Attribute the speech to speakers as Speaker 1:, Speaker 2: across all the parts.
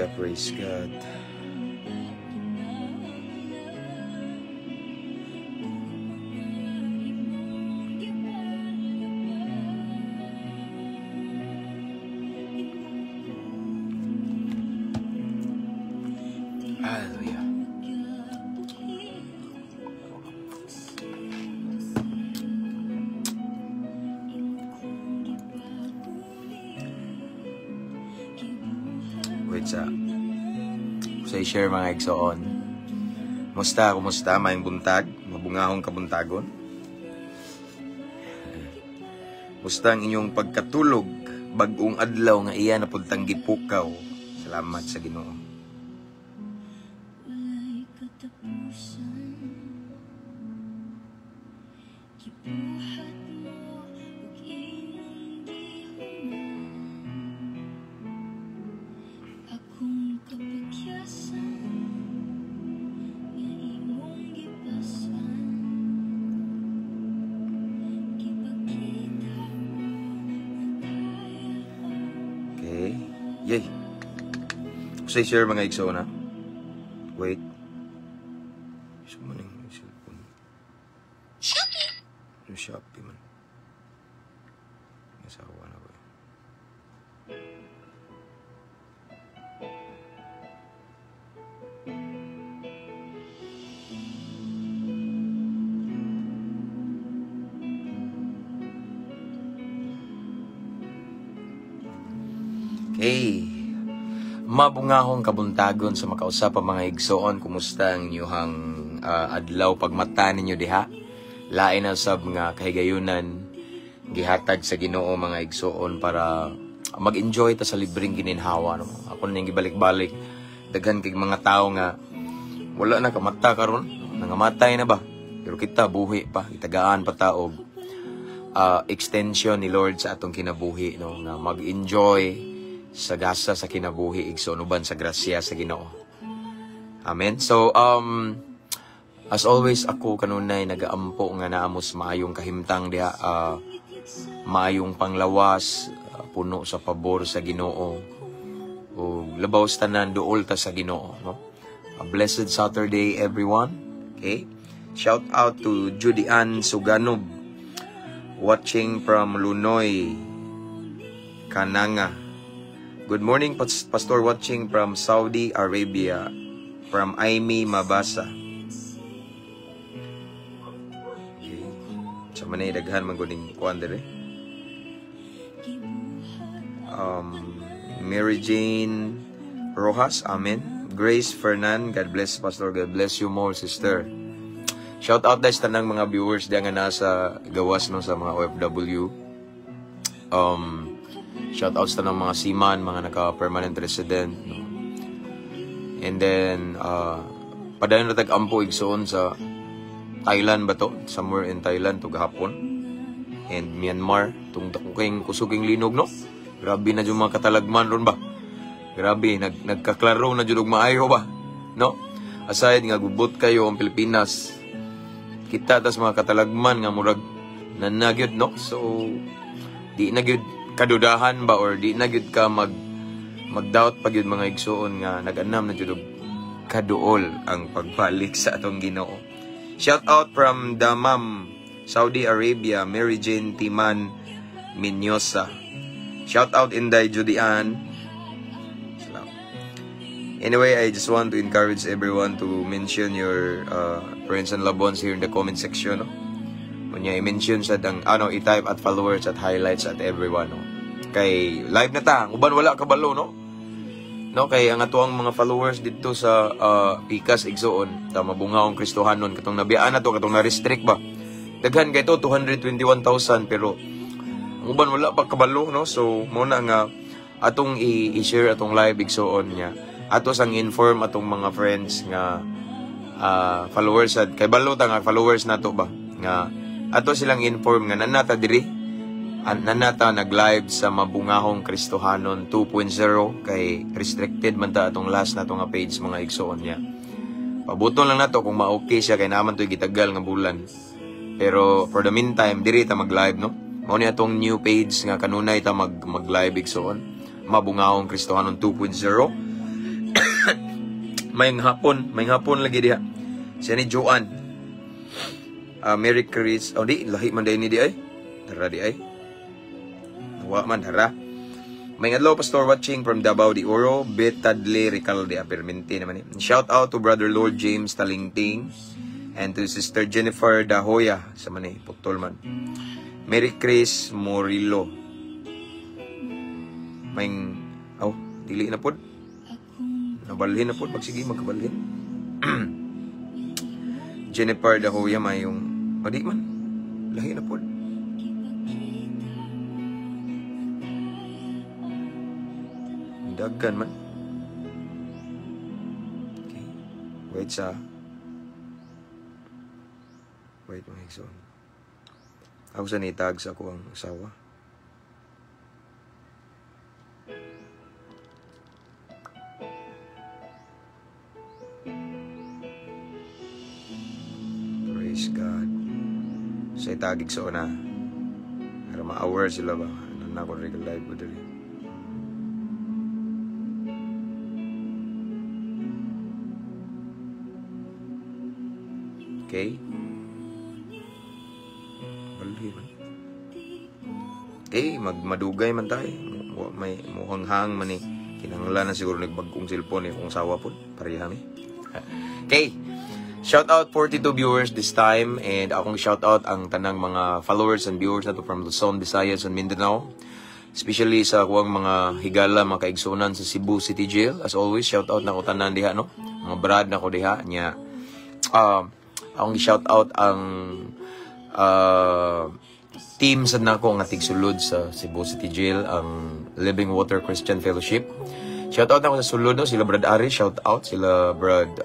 Speaker 1: Hallelujah, praise God. Hallelujah. Wait sa i-share, mga igsoon. Musta, kumusta, maayong buntag, mabungahong kabuntagon. Musta ang inyong pagkatulog, bag-ong adlaw nga iya na pud tang gipukaw? Salamat sa Ginoo.
Speaker 2: Wala'y katapusan. Gibuhat mo ug imong gihuman akong kapakyasan nga imong gipasan. Gipakita mo nga kaya.
Speaker 1: Okay. Yay. Sa i-share, mga igsoon ha. Wait. Isa man yung cellphone.
Speaker 2: Shopee.
Speaker 1: Yung Shopee man. Asawa na ko eh. Okay. Mabungahong kabuntagon sa makausap ang mga igsoon. Kumusta ang inyong adlaw pagmata ninyo diha? Lain na sab nga kahigayunan gihatag sa Ginoo, mga igsoon, para mag-enjoy ta sa libreng gininhawa, no? Ako ning gibalik-balik, daghan kay mga tao nga wala na kamata karon, nangamatay na ba? Pero kita buhi pa, itagaan pa ta og extension ni Lord sa atong kinabuhi, no, nga mag-enjoy sa gasa sa kinabuhi, igsoon, uban sa grasya sa Ginoo. Amen. So as always, ako kanunay nagaampo nga naamos maayong kahimtang diha, maayong panglawas, puno sa pabor sa Ginoo. O labaw sa tanan, duol ta sa Ginoo, no? A blessed Saturday, everyone. Okay? Shout out to Judy Ann Suganob, watching from Lunoy, Kananga. Good morning, Pastor, watching from Saudi Arabia, from Amy Mabasa. Okay. Sa manay daghan man gud kuan diri. Mary Jane Rojas, amen. Grace Fernan, God bless, Pastor. God bless you more, sister. Shout out guys tanang mga viewers diyan nga nasa gawas, no, sa mga OFW. Shout out sa tanang mga seaman, mga naka-permanent resident, no. And then padayon ra tag ampo, igsoon, sa Thailand ba to? Somewhere in Thailand to gahapon. And Myanmar, tung dako kayong kusoging linog, no? Grabe na yung mga katalagman ron ba? Grabe, nagkaklaro na jud og maayo ba? No? Aside nga gubot kayo ang Pilipinas, kita tas mga katalagman nga murag nanagyod, no? So di na gyud kadudahan ba or di na gyud ka mag doubt pa gyud, mga igsuon, nga nag-anam na jud og kaduol ang pagbalik sa atong Ginoo. Shout out from Damam, Saudi Arabia, Mary Jane Timan Minyosa. Shout out Inday Judy Ann. Salamat. Anyway, I just want to encourage everyone to mention your friends and loved ones here in the comment section. No? Unya, i-mention sa dang, ano, i-type @followers, @highlights, @everyone. No? Kay live na ta, ang uban wala kabalo, no? No, kay ang atuang mga followers dito sa Pikas, igsoon, ta mabungahong Kristohanon, katong nabiyaan na to, katong na-restrict ba? Daghan kay to, 221,000, pero ang uban wala pa kabalo, no? So mo na nga atong i-share atong live, igsoon, niya. Ato sang inform atong mga friends nga followers at kay balo ta nga followers nato ba nga ato silang inform nga nanata diri nanata nag-live sa Mabungahong Kristohanon 2.0 kay restricted man ta atong last nato nga page, mga igsoon, niya. Pabuton lang nato kung ma-okay siya kay naman to'y gitagal nga bulan. Pero for the meantime, diri ta mag-live, no? Mao ni atong new page nga kanunay ta mag-live, igsoon. Mabungahong Kristohanon 2.0. May hapon lagi diha. Siya ni Joanne. Merry Chris. Oh, di, lahi man ni di ay. Dara di ay. Wa man, dara. May adlaw, Pastor, watching from Davao de Oro, Betadle Ricalde, Permente naman eh. Shout out to Brother Lord James Talingting and to Sister Jennifer Dahoya sa man eh, putol man. Mary Chris Morillo. May, oh, dili na pod. Nabalhin na pod, magsige magkabalhin. Jennifer Dahoya may yung, oh, di man, lahi na pod. Daghan man. Okay. Wait sa. Wait, mga igsoon. Ako sa nitag sa ako ang asawa. Praise God. Sa itag igsoon na. Para ma-aware sila ba? Ano na ako regular live ko diri. Okay. Balhi man. Okay, magmadugay man tayo. May mukhang hang man eh. Kinahanglan na siguro nagbagong cellphone eh kung sawa po. Pareha mi. Okay. Shout out 42 viewers this time, and akong shout out ang tanang mga followers and viewers nato from Luzon, Visayas and Mindanao. Especially sa kuwang mga higala, mga kaigsunan sa Cebu City Jail. As always, shout out na ko tanan diha, no? Mga brad na ko diha nya. Akong shout out ang team sa nako nga tigsulod sa Cebu City Jail, ang Living Water Christian Fellowship. Shout out ako sa sulod, no, sila Brad Ari, shout out sila Brad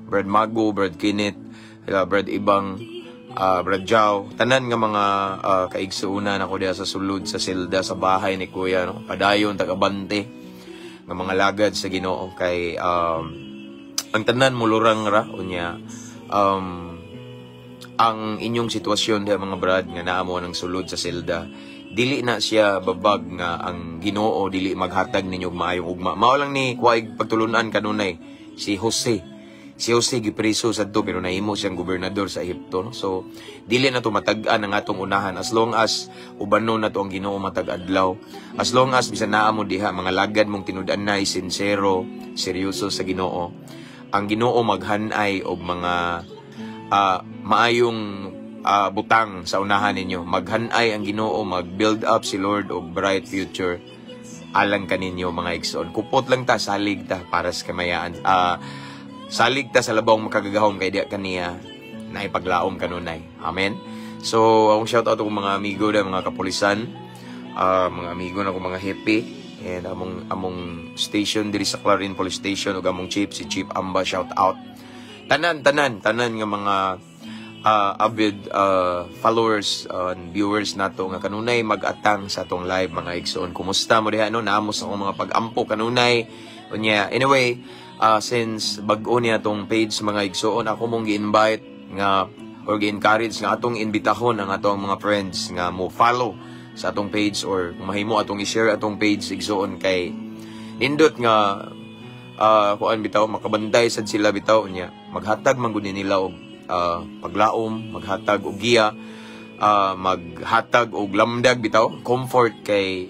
Speaker 1: Brad Mago, Brad Kenneth, sila Brad Ibang, Brad Jao, tanan nga mga kaigsuonan ako diha sa sulod sa silda sa bahay ni Kuya, no. Padayon tagabante nga mga lagad sa Ginoo kay ang tanan mulurang ra unya. Ang inyong sitwasyon diha mga brad nga naa mo ng sulod sa selda, dili na siya babag nga ang Ginoo dili maghatag ninyo og maayong ugma. Mao lang ni kuwaig pagtulunan kanunay si Jose. Si Jose gipreso sadto pero nahimo siyang gobernador sa Ehipto, no? So dili na to matag-an ang atong unahan as long as ubanon na to ang Ginoo matag adlaw. As long as bisan naa mo diha mga lagad mong tinud-anay sincero, seryoso sa Ginoo. Ang Ginoo maghanay og mga maayong butang sa unahan ninyo. Maghanay ang Ginoo, mag-build up si Lord og bright future alang kaninyo mga igsoon. Kupot lang ta, salig ta para sa kamayaan. Salig ta sa labawng makagagahom kay diya kaniya na ipaglaom kanunay. Amen. So, akong shout out akong mga amigo da, mga kapulisan, mga amigo na akong mga hepe, and among station diri sa Clarin Police Station ug among chief si Chief Amba, shout out. Tanan nga mga avid followers and viewers nato nga kanunay mag-atang sa atong live mga igsoon. Kumusta mo diha, no? Naamos akong mga pag-ampo kanunay. Unya, anyway, since bag-o niya atong page mga igsoon, ako mong gi-invite nga or gi-encourage nga atong imbitahon ang atong mga friends nga mo follow sa atong page or kung mahimo atong i-share atong page igsoon kay nindot nga kuan bitaw makabantay sad sila bitaw niya maghatag man gud nila og paglaom, maghatag og giya, maghatag og lamdag bitaw, comfort kay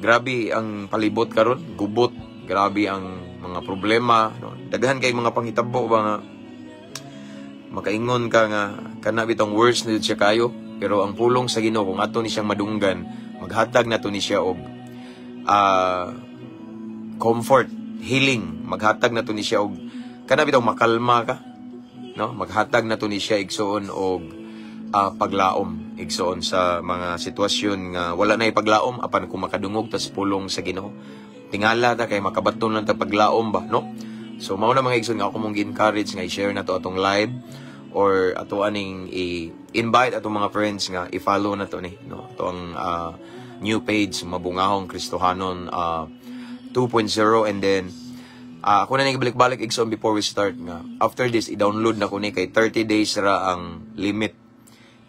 Speaker 1: grabe ang palibot karon, gubot, grabe ang mga problema, no? Daghan kay mga panghitabo ba nga makaingon ka nga kana bitong worst na siya kayo, pero ang pulong sa Ginoo kung ato ni siyang madunggan, maghatag na to ni siya og comfort, healing, maghatag na to ni siya og kana bitong makalma ka, no? Maghatag na to ni siya igsoon og paglaom igsoon sa mga sitwasyon nga wala na ipaglaom apan kung makadungog tas pulong sa Ginoo. Tingala ta kay makabaton lang ta paglaom ba, no? So mao na mga igsoon nga ako mong gi-encourage nga i-share na to atong live or ato aning i-invite atong mga friends nga i-follow na to ni, no? Ato ang new page Mabungahong Kristohanon 2.0, and then ako na nagbalik-balik igsoon before we start nga after this i-download na ko ni kay 30 days ra ang limit.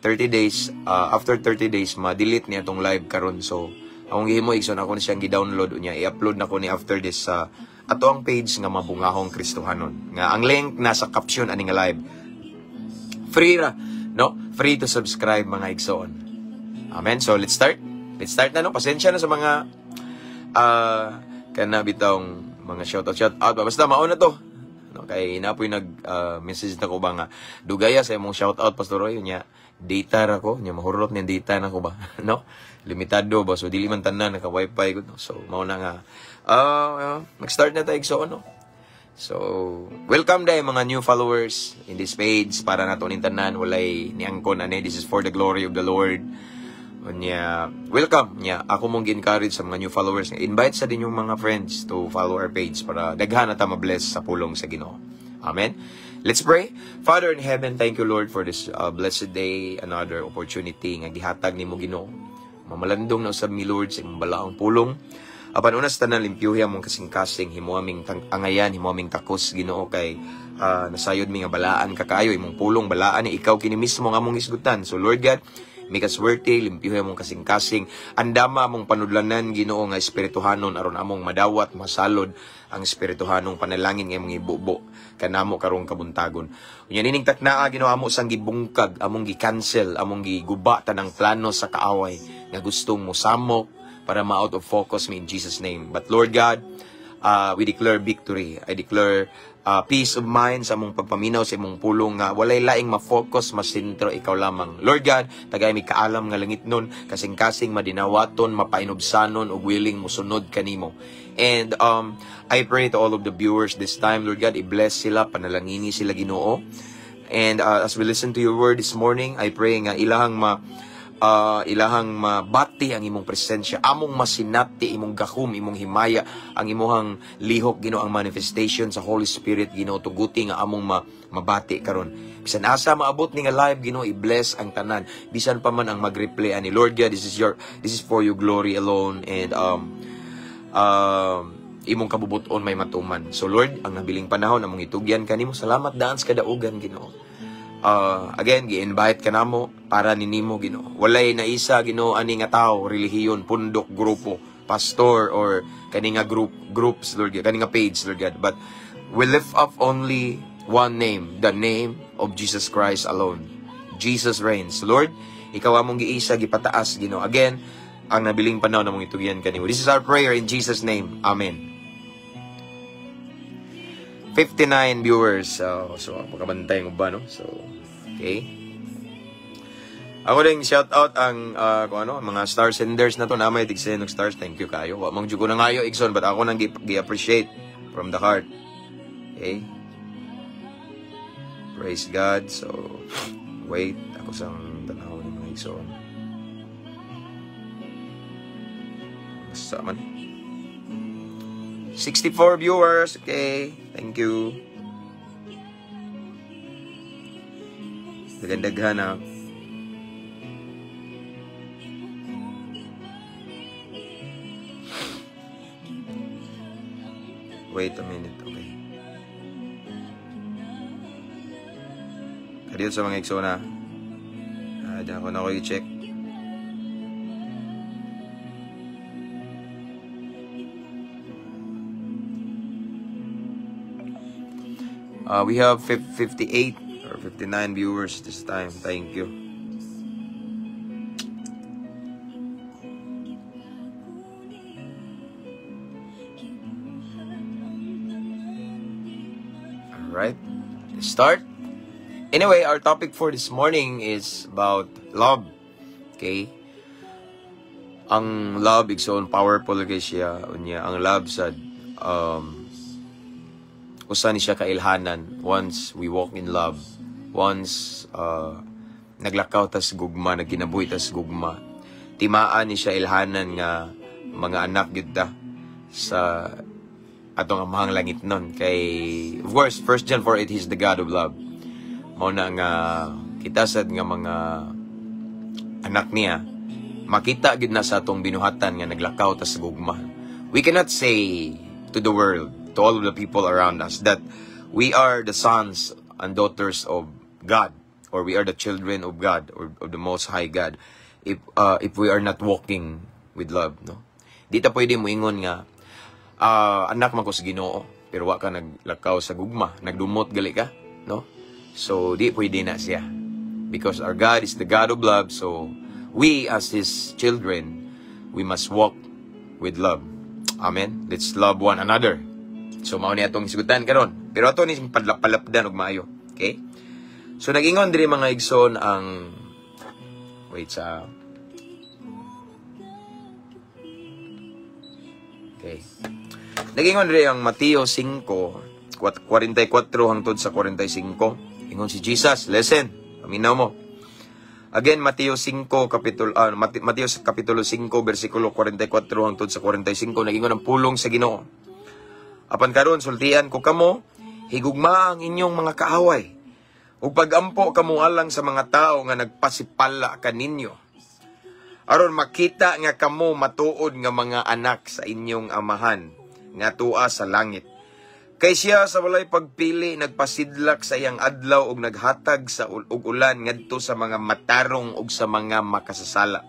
Speaker 1: 30 days, after 30 days ma-delete ni atong live karon. So akong gihimo igsoon, ako na siyang gi-download unya i-upload na ko ni after this sa ato ang page nga Mabungahong Kristohanon. Nga ang link nasa caption ani nga live. Free ra, no? Free to subscribe, mga igsoon. Amen. So let's start. Let's start na, no. Pasensya na sa mga kana bitawng mga shout out, shout out. Basta mao na to. No, kay napoy nag message na ko ba nga dugaya sa imong shout out, Pastor Roy, nya data ra ko, nya mahurot ni data na ko ba, no? Limitado ba, so dili man tanan naka wifi ko, no? So mao na nga mag-start na tayo, igsoon, no? So, welcome day mga new followers in this page para nato ning tanan, walay niangkon ani. This is for the glory of the Lord. Unya, welcome nya. Ako mong gi-encourage sa mga new followers nga invite sa din yung mga friends to follow our page para daghan na ta ma-bless sa pulong sa Ginoo. Amen. Let's pray. Father in heaven, thank you, Lord, for this blessed day, another opportunity nga gihatag nimo, Ginoo. Mamalandong na usab mi, Lord, sa imong balaang pulong. Apan una sa tanan, limpyuhi among kasing-kasing, himo aming angayan, himo aming takos, Ginoo, kay nasayod mi nga balaan ka kaayo, imong pulong balaan ni ikaw kini mismo nga among hisgutan. So Lord God, make us worthy, limpyuhi among kasing-kasing, andama among panudlanan, Ginoo, nga espirituhanon aron among madawat, masalod ang espirituhanong panalangin nga imong ibubo kanamo karong kabuntagon. Unya nining taknaa, Ginoo, amo sang gibungkag, among gi-cancel, among giguba tanang plano sa kaaway nga gustong mosamok para ma-out of focus me in Jesus' name. But Lord God, we declare victory. I declare peace of mind sa among pagpaminaw sa imong pulong nga walay laing ma-focus, masentro, ikaw lamang. Lord God, tagay mi kaalam nga langit nun, kasing-kasing madinawaton, mapainubsanon ug willing mosunod kanimo. And I pray to all of the viewers this time, Lord God, i-bless sila, panalangini sila, Ginoo. And as we listen to your word this morning, I pray nga ilahang mabati ang imong presensya, among masinati imong gahom, imong himaya, ang imuhang lihok, Ginoo, ang manifestation sa Holy Spirit, Ginoo, tuguti nga among mabati karon. Bisan asa maabot ni nga live, Ginoo, i-bless ang tanan. Bisan pa man ang mag-replay ani. Lord God, this is for your glory alone and imong kabubuton may matuman. So Lord, ang nabiling panahon among itugyan kanimo. Salamat daan sa kadaugan, Ginoo. Again, gi-invite ka namo para ninimo, Ginoo. Walay naisa, Ginoo, ani nga tao, relihiyon, pundok, grupo, pastor or kani nga groups, Lord God, kani nga page, Lord God. But we lift up only one name, the name of Jesus Christ alone. Jesus reigns. Lord, ikaw among giisa, gipataas, Ginoo. Again, ang nabiling panahon namong itugyan kanimo. This is our prayer in Jesus' name. Amen. 59 viewers. So makabantay mo ba, no? So, okay. Ako din shout out ang kung ano, mga star senders na to na may tig-send og stars. Thank you kayo. Wa man jud ko nangayo, igsoon, but ako nang gi-appreciate from the heart. Okay. Praise God. So, wait. Ako sang tanaw ni mga igsoon. Basta man. 64 viewers. Okay. Thank you. Daghan-daghan na. Wait a minute. Okay. Kadiyot sa mga igsoon na. Diyan ako na ako i-check. We have 58 or 59 viewers this time. Thank you. All right. Let's start. Anyway, our topic for this morning is about love. Okay? Ang love, igsoon, powerful kay siya. Unya, ang love sa usa ni siya kailhanan. Once we walk in love, once naglakaw tas gugma, nagkinabuhi tas gugma, timaan ni siya ilhanan nga mga anak gyud ta sa atong amahang langit nun. Kay, of course, 1 John 4:8, He's the God of love. Mao na nga kita sad nga mga anak niya, makita gyud na sa atong binuhatan nga naglakaw tas gugma. We cannot say to the world, to all of the people around us, that we are the sons and daughters of God, or we are the children of God, or of the Most High God, if we are not walking with love, no? Di ta pwede moingon nga Anak man ko sa Ginoo, pero wa ka naglakaw sa gugma, nagdumot gali ka, no? So di pwede na siya. Because our God is the God of love, so we as His children, we must walk with love. Amen. Let's love one another. So mao ni atong hisgutan karon. Pero ato ni palapdan og maayo. Okay? So nag-ingon diri, mga igsoon, ang, wait sa. Okay. Nag-ingon diri ang Mateo 5:44 hangtod sa 45. Ingon si Jesus, listen, paminaw mo. Again, Mateo 5 kapitulo Mateo kapitulo 5 bersikulo 44 hangtod sa 45, nag-ingon ang pulong sa Ginoo. "Apan karon sultian ko kamo, higugma ang inyong mga kaaway. Ug pagampo kamo alang sa mga tao nga nagpasipala kaninyo. Aron makita nga kamo matuod nga mga anak sa inyong Amahan nga tua sa langit. Kay siya sa walay pagpili nagpasidlak sa iyang adlaw ug naghatag sa og ulan ngadto sa mga matarong ug sa mga makasasala."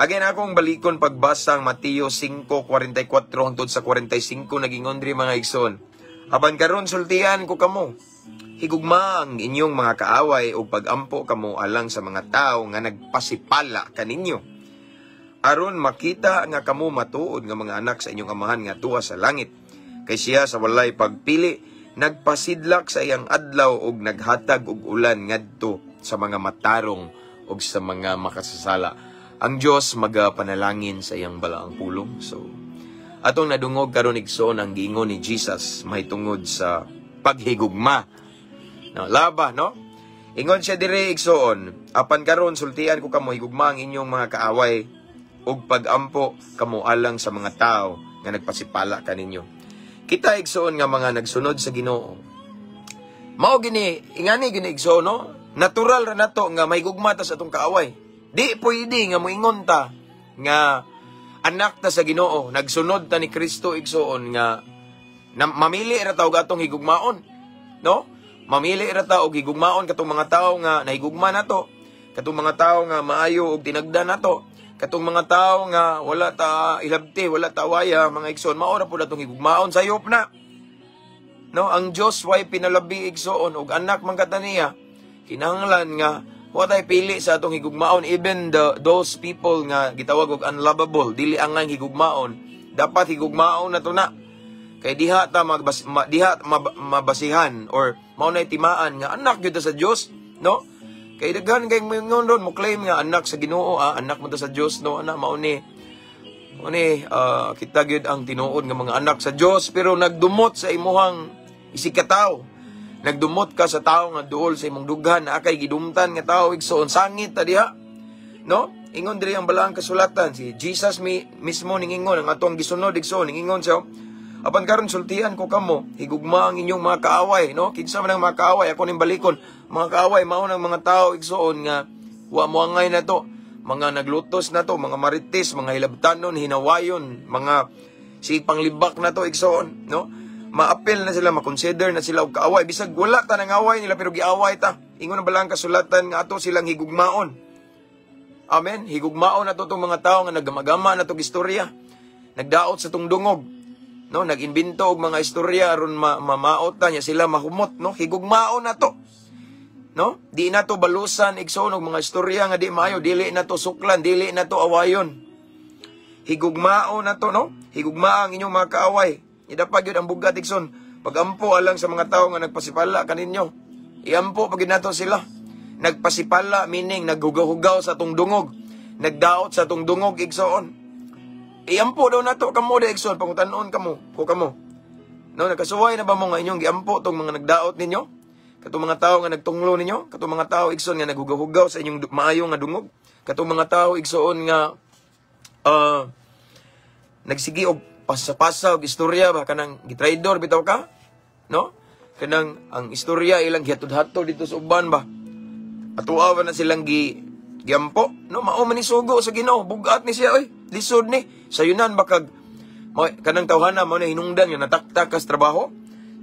Speaker 1: Again, akong balikon pagbasa ang Mateo 5:44 hangtod sa 45. Nagingon diri, mga igsoon, "Apan karon sultian ko kamo, higugma ang inyong mga kaaway ug pagampo kamo alang sa mga tao nga nagpasipala kaninyo. Aron makita nga kamo matuod nga mga anak sa inyong Amahan nga tuwa sa langit. Kay siya sa walay pagpili nagpasidlak sa iyang adlaw ug naghatag og ulan ngadto sa mga matarong ug sa mga makasasala." Ang Dios magapanalangin sa iyang balaang pulong. So atong nadungog karon, igsoon, ang giingon ni Jesus mahitungod sa paghigugma. No, laba, no? Ingon siya dire, igsoon, "Apan karon sultian ko kamo, higugma ang inyong mga kaaway ug pagampo kamo alang sa mga tao nga nagpasipala kaninyo." Kita, igsoon, nga mga nagsunod sa Ginoo, mao gini, ingani gini, igsoon, no? Natural ra nato nga may gugma ta sa atong kaaway. Di pwede nga moingon ta nga anak ta sa Ginoo, nagsunod ta ni Kristo, igsoon, nga na, mamili ra ta og atong higugmaon, no? Mamili ra ta og higugmaon katong mga tawo nga nahigugma nato, katong mga tawo nga maayo og tinagda nato, katong mga tawo nga wala ta ilabti, wala ta waya, mga igsoon, mao ra pud atong higugmaon, sayop na. No, ang Dios way pinalabi, igsoon, og anak man kata niya, kinahanglan nga wa tay pili sa atong higugmaon. Even those people nga gitawag og unlovable, dili angay higugmaon, dapat higugmaon nato na. Kay diha ta diha mabasihan or mao nay timaan nga anak gyud ta sa Dios, no? Kay daghan kay moingon ron, mo claim nga anak sa Ginoo, anak mo ta sa Dios, no, ana mao ni kita gyud ang tinuod nga mga anak sa Dios, pero nagdumot sa imuhang isigkatawo. Nagdumot ka sa tao nga duol sa imong dughan, naa kay gidumtan nga tao, igsoon, sangit ta diha. No? Ingon diri ang balaang kasulatan, si Jesus mismo ningingon, ang atong gisunod, igsoon, ningingon siya, "Apan karon sultian ko kamo, higugma ang inyong mga kaaway," no? Kinsa man ang mga kaaway? Ako ning balikon. Mga kaaway mao nang mga tao, igsoon, nga wa mo angay na to, mga naglutos na to, mga marites, mga hilabtanon, hinawayon, mga si panglibak na to, igsoon, no? Maapil na sila, makonsider na sila og kaaway bisag wala ta nangaway nila, pero giaway ta. Ingon ang balaang kasulatan nga ato silang higugmaon. Amen. Higugmaon na to tong mga tao nga naggamagama na tong istorya. Nagdaot sa tong dungog. No, nag-imbento og mga istorya aron mamaot ta nya sila mahumot, no? Higugmaon na to. No? Di na to balusan, igsoon, og mga istorya nga di maayo, dili na to suklan, dili na to awayon. Higugmaon na to, no? Higugmaa ang inyong mga kaaway. Idapag yun ang bugat, igsoon. Pagampo alang sa mga tao nga nagpasipala kaninyo. Iampo pag nato sila. Nagpasipala meaning naghugaw-hugaw sa tong dungog. Nagdaot sa tong dungog, igsoon. Iampo daw nato kamo da, igsoon, pangutanon kamo, ko kamo. No, nakasuway na ba mo nga inyong giampo tong mga nagdaot ninyo? Katong mga tao nga nagtunglo ninyo, katong mga tao, igsoon, nga naghugaw-hugaw sa inyong maayo nga dungog, katong mga tao, igsoon, nga nagsigi og pasa-pasa og istorya ba, kanang gitraidor bitaw ka, no? Kanang ang istorya ilang gihatod-hatod dito sa uban ba. Atuwa ba na silang giampo, no? Mao man ni sugo sa Ginoo, bugat ni siya oy, lisod ni. Sayunan ba kag kanang tawhana mo na hinungdan nga nataktak ka sa trabaho?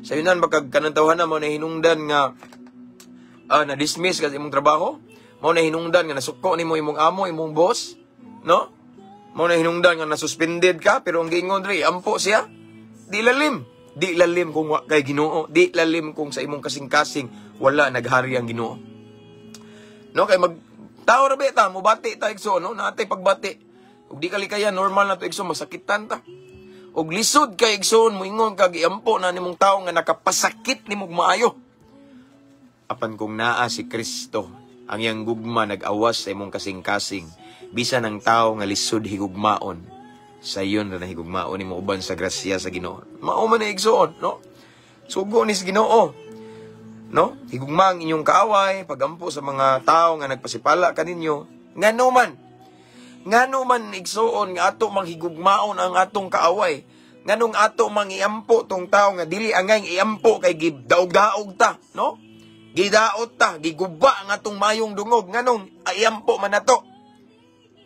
Speaker 1: Sayunan ba kag kanang tawhana mo na hinungdan nga na-dismiss ka sa imong trabaho? Mao na hinungdan nga nasuko nimo imong amo, imong boss, no? Mao na hinungdan nga nasuspended ka, pero ang giingon diri, ampo siya. Di lalim. Di lalim kung wa kay Ginoo. Di lalim kung sa imong kasing-kasing wala naghari ang Ginoo. No, kay mag tao ra ta, mubati ta, igsoon, no, natay pagbati. Ug di kalikayan, normal na to, igsoon, masakitan ta. Ug lisod kay, igsoon, moingon kag iampo na nimong tawo nga nakapasakit nimong maayo. Apan kung naa si Kristo, ang iyang gugma nag-awas sa imong kasing-kasing, bisan ang tao nga lisod higugmaon, sa iyon ra na higugmaon nimo uban sa grasya sa Ginoo. Mao man na, igsoon, no? Sugo ni sa Ginoo. No? Higugma ang inyong kaaway, pagampo sa mga tao nga nagpasipala kaninyo. Ngano man? Ngano man, igsoon, nga ato manghigugmaon ang atong kaaway? Nganong ato mangiampo tong tao nga dili angay iampo kay gidaog-daog ta, no? Gidaot ta, giguba ang atong mayong dungog. Nganong iampo man nato?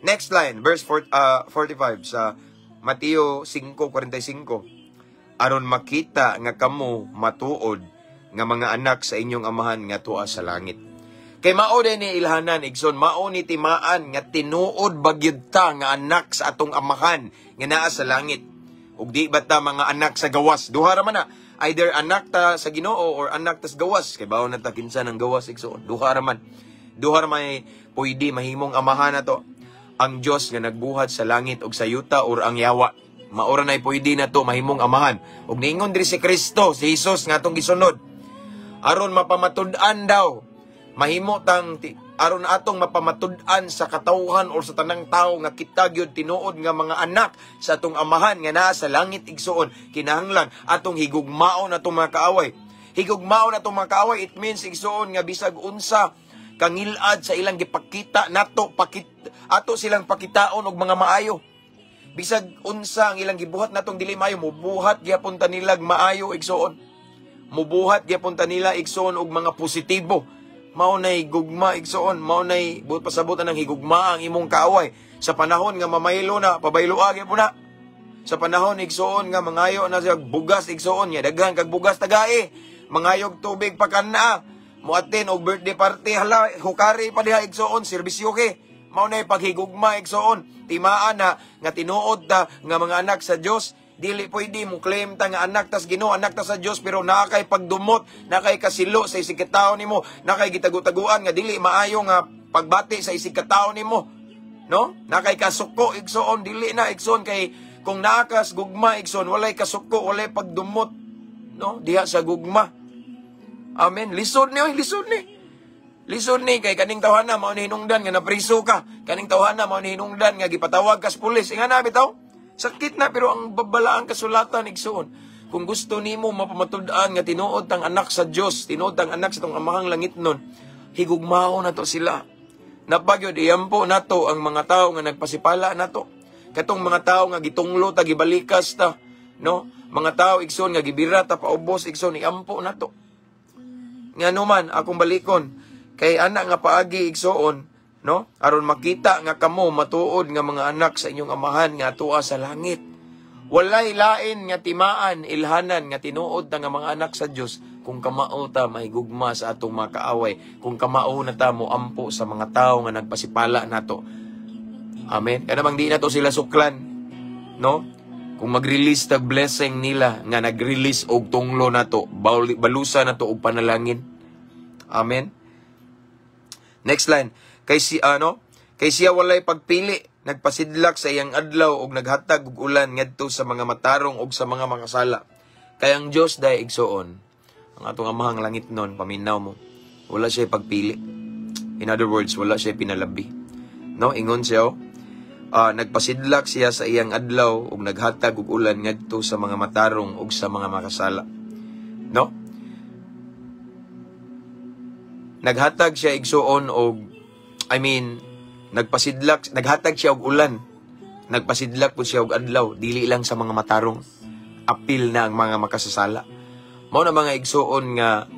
Speaker 1: Next line, verse 4, 45 sa Mateo 5:45. Aron makita nga kamo matuod nga mga anak sa inyong Amahan nga tuwa sa langit. Kay mao din ni ilhanan, igsoon, mao ni timaan nga tinuod bagyod ta nga anak sa atong Amahan nga naa sa langit. Ug di ba ta mga anak sa gawas? Duha ra man na. Either anak ta sa Ginoo or anak ta sa gawas. Kay bawo na ta kinsa ng gawas, igsoon. Duha ra man. Duha ra may pwede mahimong amahan nato. Ang Dios nga nagbuhat sa langit ug sa yuta or ang yawa. Mao ra nay pwede na to mahimong amahan. Ug niingon diri si Kristo, si Jesus nga atong gisunod. Aron mapamatud-an daw, mahimo tang aron atong mapamatud-an sa katawhan or sa tanang tawo nga kita gyud tinuod nga mga anak sa atong Amahan nga naa sa langit, igsoon, kinahanglan atong higugmaon atong mga kaaway. Higugmaon atong mga kaaway, it means, igsoon, nga bisag unsa kangilad sa ilang gipakita nato, pakit ato silang pakitaon og mga maayo. Bisag unsa ang ilang gibuhat natong dili maayo, mubuhat gyapon ta nilag maayo, igsoon. Mubuhat gyapon ta nila, igsoon, og mga positibo. Mao nay gugma, igsoon, mao nay buot pasabutan ng higugma ang imong kaaway. Sa panahon nga mamaylo na, pabayloa gyapon na. Sa panahon, igsoon, nga mangayo na siya bugas, igsoon, nga daghan kag bugas, tagae. Mangayog tubig pa kana. Muatin og birthday party, hala, hukari pa diha, igsoon, serbisyo ke. Mao nay paghigugma, igsoon. Timaan na nga tinuod ta nga mga anak sa Dios. Dili pwede mo claim ta nga anak tas Ginoo, anak ta sa Dios, pero naa kay pagdumot, naa kay kasilo sa isig katawo nimo, naa kay gitago-taguan nga dili maayo nga pagbati sa isig katawo nimo. No? Naa kay kasuko, igsoon, dili na, igsoon, kay kung naa kas gugma, igsoon, walay kasuko, walay pagdumot, no? Diha sa gugma. Amen. Lisod ni, oy, lisod ni. Lisod ni kay kaning tawhana mao ni hinungdan nga napriso ka. Kaning tawhana mao ni hinungdan nga gipatawag kas pulis. Inga na bitaw. Sakit na, pero ang babalaang kasulatan, igsoon. Kung gusto nimo mapamatud-an nga tinuod tang anak sa Dios, tinuod tang anak sa tong Amahang langit nun, higugmao na to sila. Napagyod iyampo nato ang mga tao nga nagpasipala nato. Katong mga tao nga gitunglo ta, gibalikas ta, no? Mga tao, igsoon, nga gibira ta paubos, igsoon, iampo nato. Nga man akong balikon, kay ana nga paagi, igsoon, no? Aron makita nga kamo matuod nga mga anak sa inyong Amahan nga tua sa langit. Walay lain nga timaan, ilhanan nga tinuod na nga mga anak sa Dios kung kamao ta may gugma sa atong mga kaaway, kung kamao na ta mo ampo sa mga tao nga nagpasipala nato. Amen. Kaya namang di na to sila suklan, no? Kung mag-release tag blessing nila nga nag-release og tunglo nato, balusa nato og panalangin. Amen. Next line, kay si ano, kay siya walay pagpili, nagpasidlak sa iyang adlaw og naghatag og ulan ngadto sa mga matarong og sa mga makasala. Kay ang Dios dai, igsoon, ang atong Amahang langit nun, paminaw mo, wala siya pagpili. In other words, wala siya pinalabi. No, ingon siya, oh, nagpasidlak siya sa iyang adlaw ug naghatag og ulan ngadto sa mga matarong ug sa mga makasala. No? Naghatag siya, igsoon, og I mean, nagpasidlak, naghatag siya og ulan. Nagpasidlak po siya og adlaw, dili lang sa mga matarong, apil na ang mga makasasala. Mao na, mga igsoon, nga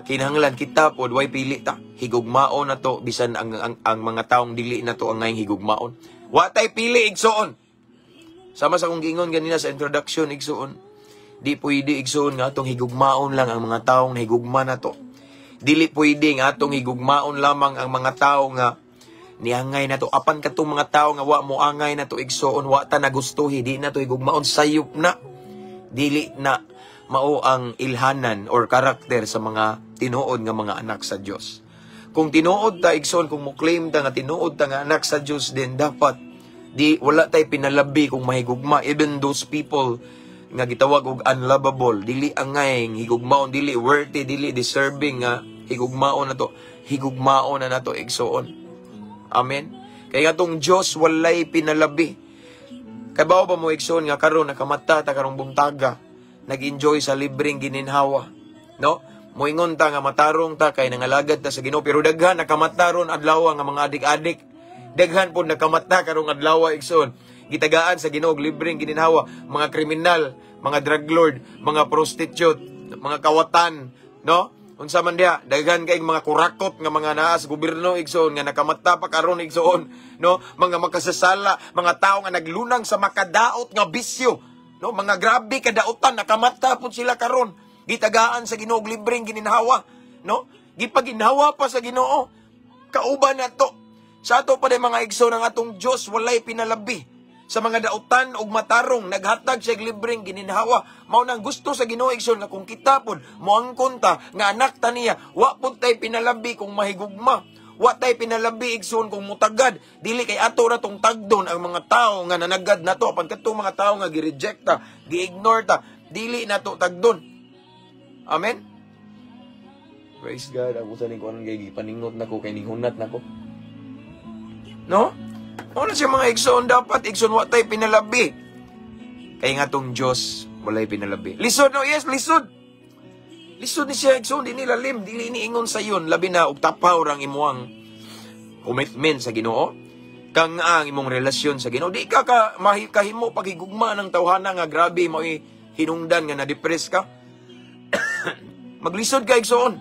Speaker 1: kinahanglan kita pod way pili ta. Higugmaon na to bisan ang mga taong dili na to ang ngayong higugmaon. Wa tay pili, igsoon. Sama sa akong giingon ganina sa introduction, igsoon. Di pwede, igsoon, nga atong higugmaon lang ang mga taong nahigugma na to. Dili pwede nga atong higugmaon lamang ang mga tao nga Niangay nato. Apan katong mga tao nga wa mo angay nato, igsoon, wa ta nagustuhi, di nato higugmaon, sayop na. Dili na mao ang ilhanan or karakter sa mga tinuod nga mga anak sa Dios. Kung tinuod ta, igsoon, kung mo-claim ta nga tinuod ta nga anak sa Dios, din dapat di wala tay pinalabi kung mahigugma even those people nga gitawag og unlovable, dili angay higugmaon, dili worthy, dili deserving nga higugmaon nato, higugmaon na nato, igsoon. Amen. Kay atong Dios walay pinalabi. Kabaw ba mo, igsoon, nga karon nakamata ta karong buntaga, nag-enjoy sa libreng gininhawa, no? Moingon ta nga matarong ta kay nangalagad ta sa Ginoo, pero daghan nakamata ron adlaw nga mga adik-adik. Daghan pod nakamata karong adlaw, igsoon. Gitagaan sa Ginoo og libreng gininhawa, mga kriminal, mga drug lord, mga prostitute, mga kawatan, no? Unsa man diha, daghan kay mga kurakot nga mga naa sa gobyerno, igsoon, nga nakamata pa karon, igsoon, no? Mga makasasala, mga tao nga naglunang sa makadaot nga bisyo, no? Mga grabe kadautan, nakamata pud sila karon. Gitagaan sa Ginoo og libreng gininhawa, no? Gipaginhawa pa sa Ginoo. Kauban na to. Sa ato pa din, mga igsoon, ang atong Dios walay pinalabi. Sa mga dautan ug matarong, naghatag siya og libreng gininhawa. Mao nang gusto sa Ginoo, igsoon, nga kung kita pod moangkon ta nga anak ta niya, wa pud tay pinalabi kung mahigugma. Wa tay pinalabi, igsoon, kung mutagad. Dili kay ato ra tong tagdon ang mga tao nga nanagad nato, apan kadtong mga tao nga gi-reject ta, gi-ignore ta, dili nato tagdon. Amen. Praise God. Ako sa ning kuan kay gipaningot nako kay ninghunat nako. No? Ano siya, mga igsoon, dapat, igsoon, wa tay pinalabi. Kay nga tong Diyos walay pinalabi. Lisod, no? Yes, lisod. Lisod ni siya, igsoon, di nilalim, dili ni ingon sa yun, labi na og tapaw rang imuang commitment sa Ginoo. Kang ang imong relasyon sa Ginoo, di ka ka kahimo paghigugma ng tawhana nga grabe mo hinungdan nga na-depress ka. Maglisod ka, igsoon.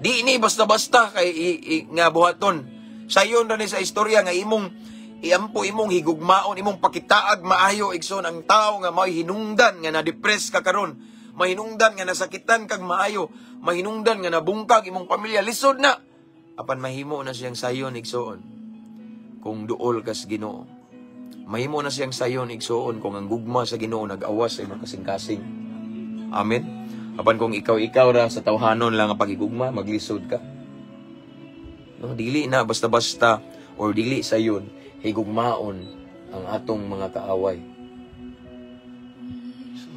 Speaker 1: Di ni basta-basta kay nga buhaton. Sayon ra ni sa istorya nga imong iampo, imong higugmaon, imong pakitaag maayo, igsoon, ang tao nga may hinungdan nga na-depress ka karon, mahinungdan nga nasakitan kag maayo, mahinungdan nga nabungkag imong pamilya, lisod na. Apan mahimo na siyang sayon, igsoon, kung duol ka sa Ginoo. Mahimo na siyang sayon, igsoon, kung ang gugma sa Ginoo nag-awas sa imong kasing-kasing. Amen. Apan kung ikaw-ikaw ra sa tawhanon lang ang pagigugma, maglisod ka. No, dili na basta-basta or dili sayon higugmaon ang atong mga kaaway. So,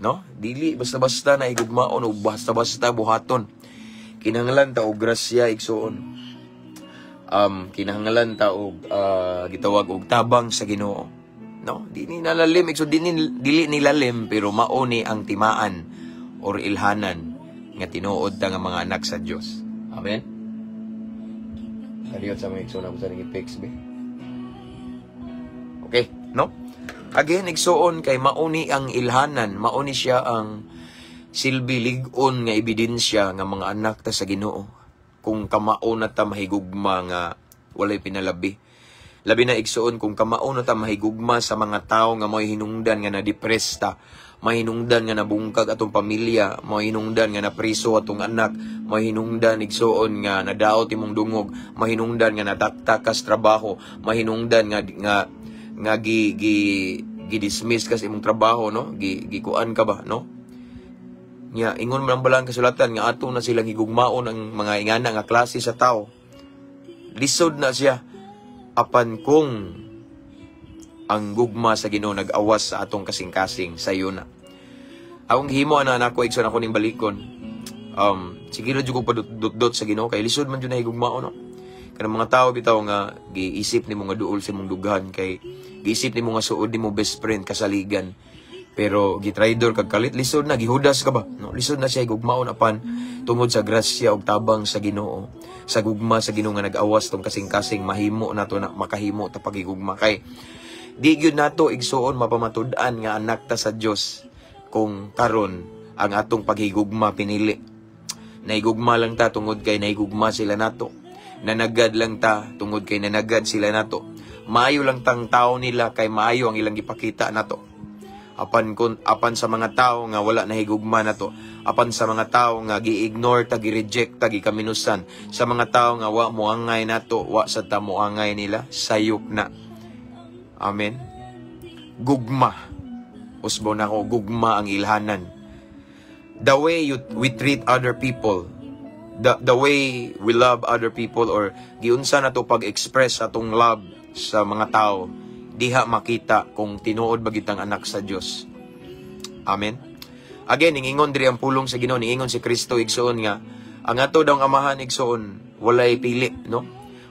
Speaker 1: no? Dili basta-basta na higugmaon o basta-basta buhaton. Kinahanglan ta og grasya, igsoon. Kinahanglan ta og gitawag og tabang sa Ginoo. No? Di ni nalalim, igsoon, di ni, dili nilalim, pero mao ni ang timaan or ilhanan nga tinuod ta nga mga anak sa Dios. Amen. Kaliyot sa mga igsoon, ako sa nang i-fix be. Okay, no? Again, igsoon, kay mauni ang ilhanan, mauni siya ang silbi lig-on nga ebidensya nga mga anak ta sa Ginoo. Kung kamao na ta mahigugma nga walay pinalabi. Labi na, igsoon, kung kamao na ta mahigugma sa mga tao nga may hinungdan nga na-depress ta, mahinungdan nga nabungkag atong pamilya, mahinungdan nga napriso atong anak, mahinungdan, igsoon, nga nadaot imong dungog, mahinungdan nga nataktak kas trabaho, mahinungdan nga nga nga gi gi gi-dismiss kas imong trabaho, no? Gi gikuan ka ba, no? Nya ingon man ang balang kasulatan nga ato na silang higugmaon ang mga ingana nga klase sa tao. Lisod na siya, apan kung ang gugma sa Ginoo nag-awas sa atong kasing-kasing, sayo na. Akong gihimo ana nako, igsoon, ako ning balikon. Sige ra jud ko padut-dot sa Ginoo kay lisod man jud na higugmaon, no. Kanang mga tao bitaw nga giisip nimo nga duol sa imong dughan, kay giisip nimo nga suod nimo best friend, kasaligan. Pero gitraidor kag kalit, lisod na, gihudas ka ba? No, lisod na siya higugmaon, apan tungod sa grasya ug tabang sa Ginoo, sa gugma sa Ginoo nga nag-awas tong kasing-kasing, mahimo nato na makahimo ta pagigugma, kay di gyud nato, igsuon, mapamatud-an nga anak ta sa Dios kung karon ang atong paghigugma pinili. Naigugma lang ta tungod kay naigugma sila nato. Nanagad lang ta tungod kay nanagad sila nato. Maayo lang tang tao nila kay maayo ang ilang gipakita nato. Apan kun apan sa mga tao nga wala nahigugma nato, apan sa mga tao nga gi-ignore ta, gi-reject ta, gikaminusan, sa mga tao nga wa moangay nato, wa sa ta moangay nila, sayop na. Amen. Gugma. Usbo na ko, gugma ang ilhanan. The way we treat other people, the way we love other people or giunsa na to pag-express atong love sa mga tao, diha makita kung tinuod ba gitang anak sa Dios. Amen. Again, ningingon diri ang pulong sa Ginoo, ningingon si Kristo, igsuon, nga ang ato daw Amahan, igsuon, walay pili, no?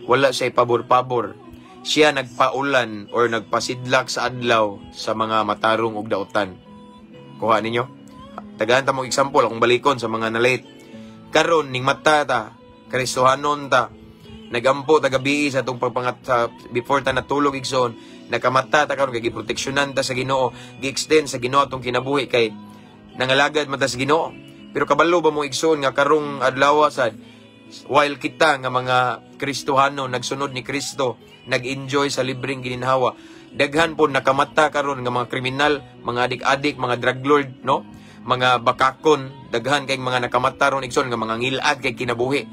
Speaker 1: Wala siya pabor-pabor. Siya nagpaulan or nagpasidlak sa adlaw sa mga matarong ug dautan. Kuha ninyo? Tagaan ta mong example akong balikon sa mga na-late. Karon ning mata ta, Kristohanon ta, nagampo ta gabi sa atong pagpangat sa before ta natulog, igsoon, nakamata ta karon kay giproteksyonan ta sa Ginoo, gi-extend sa Ginoo atong kinabuhi kay nangalagad man ta sa Ginoo. Pero kabalo ba mo, igsoon, nga karong adlaw sad, while kita nga mga Kristohano nagsunod ni Kristo, nag-enjoy sa libreng gininhawa, daghan po nakamata karon nga mga kriminal, mga adik-adik, mga drug lord, no? Mga bakakon, daghan kay mga nakamata ron, igsoon, nga mga ngilad kay kinabuhi.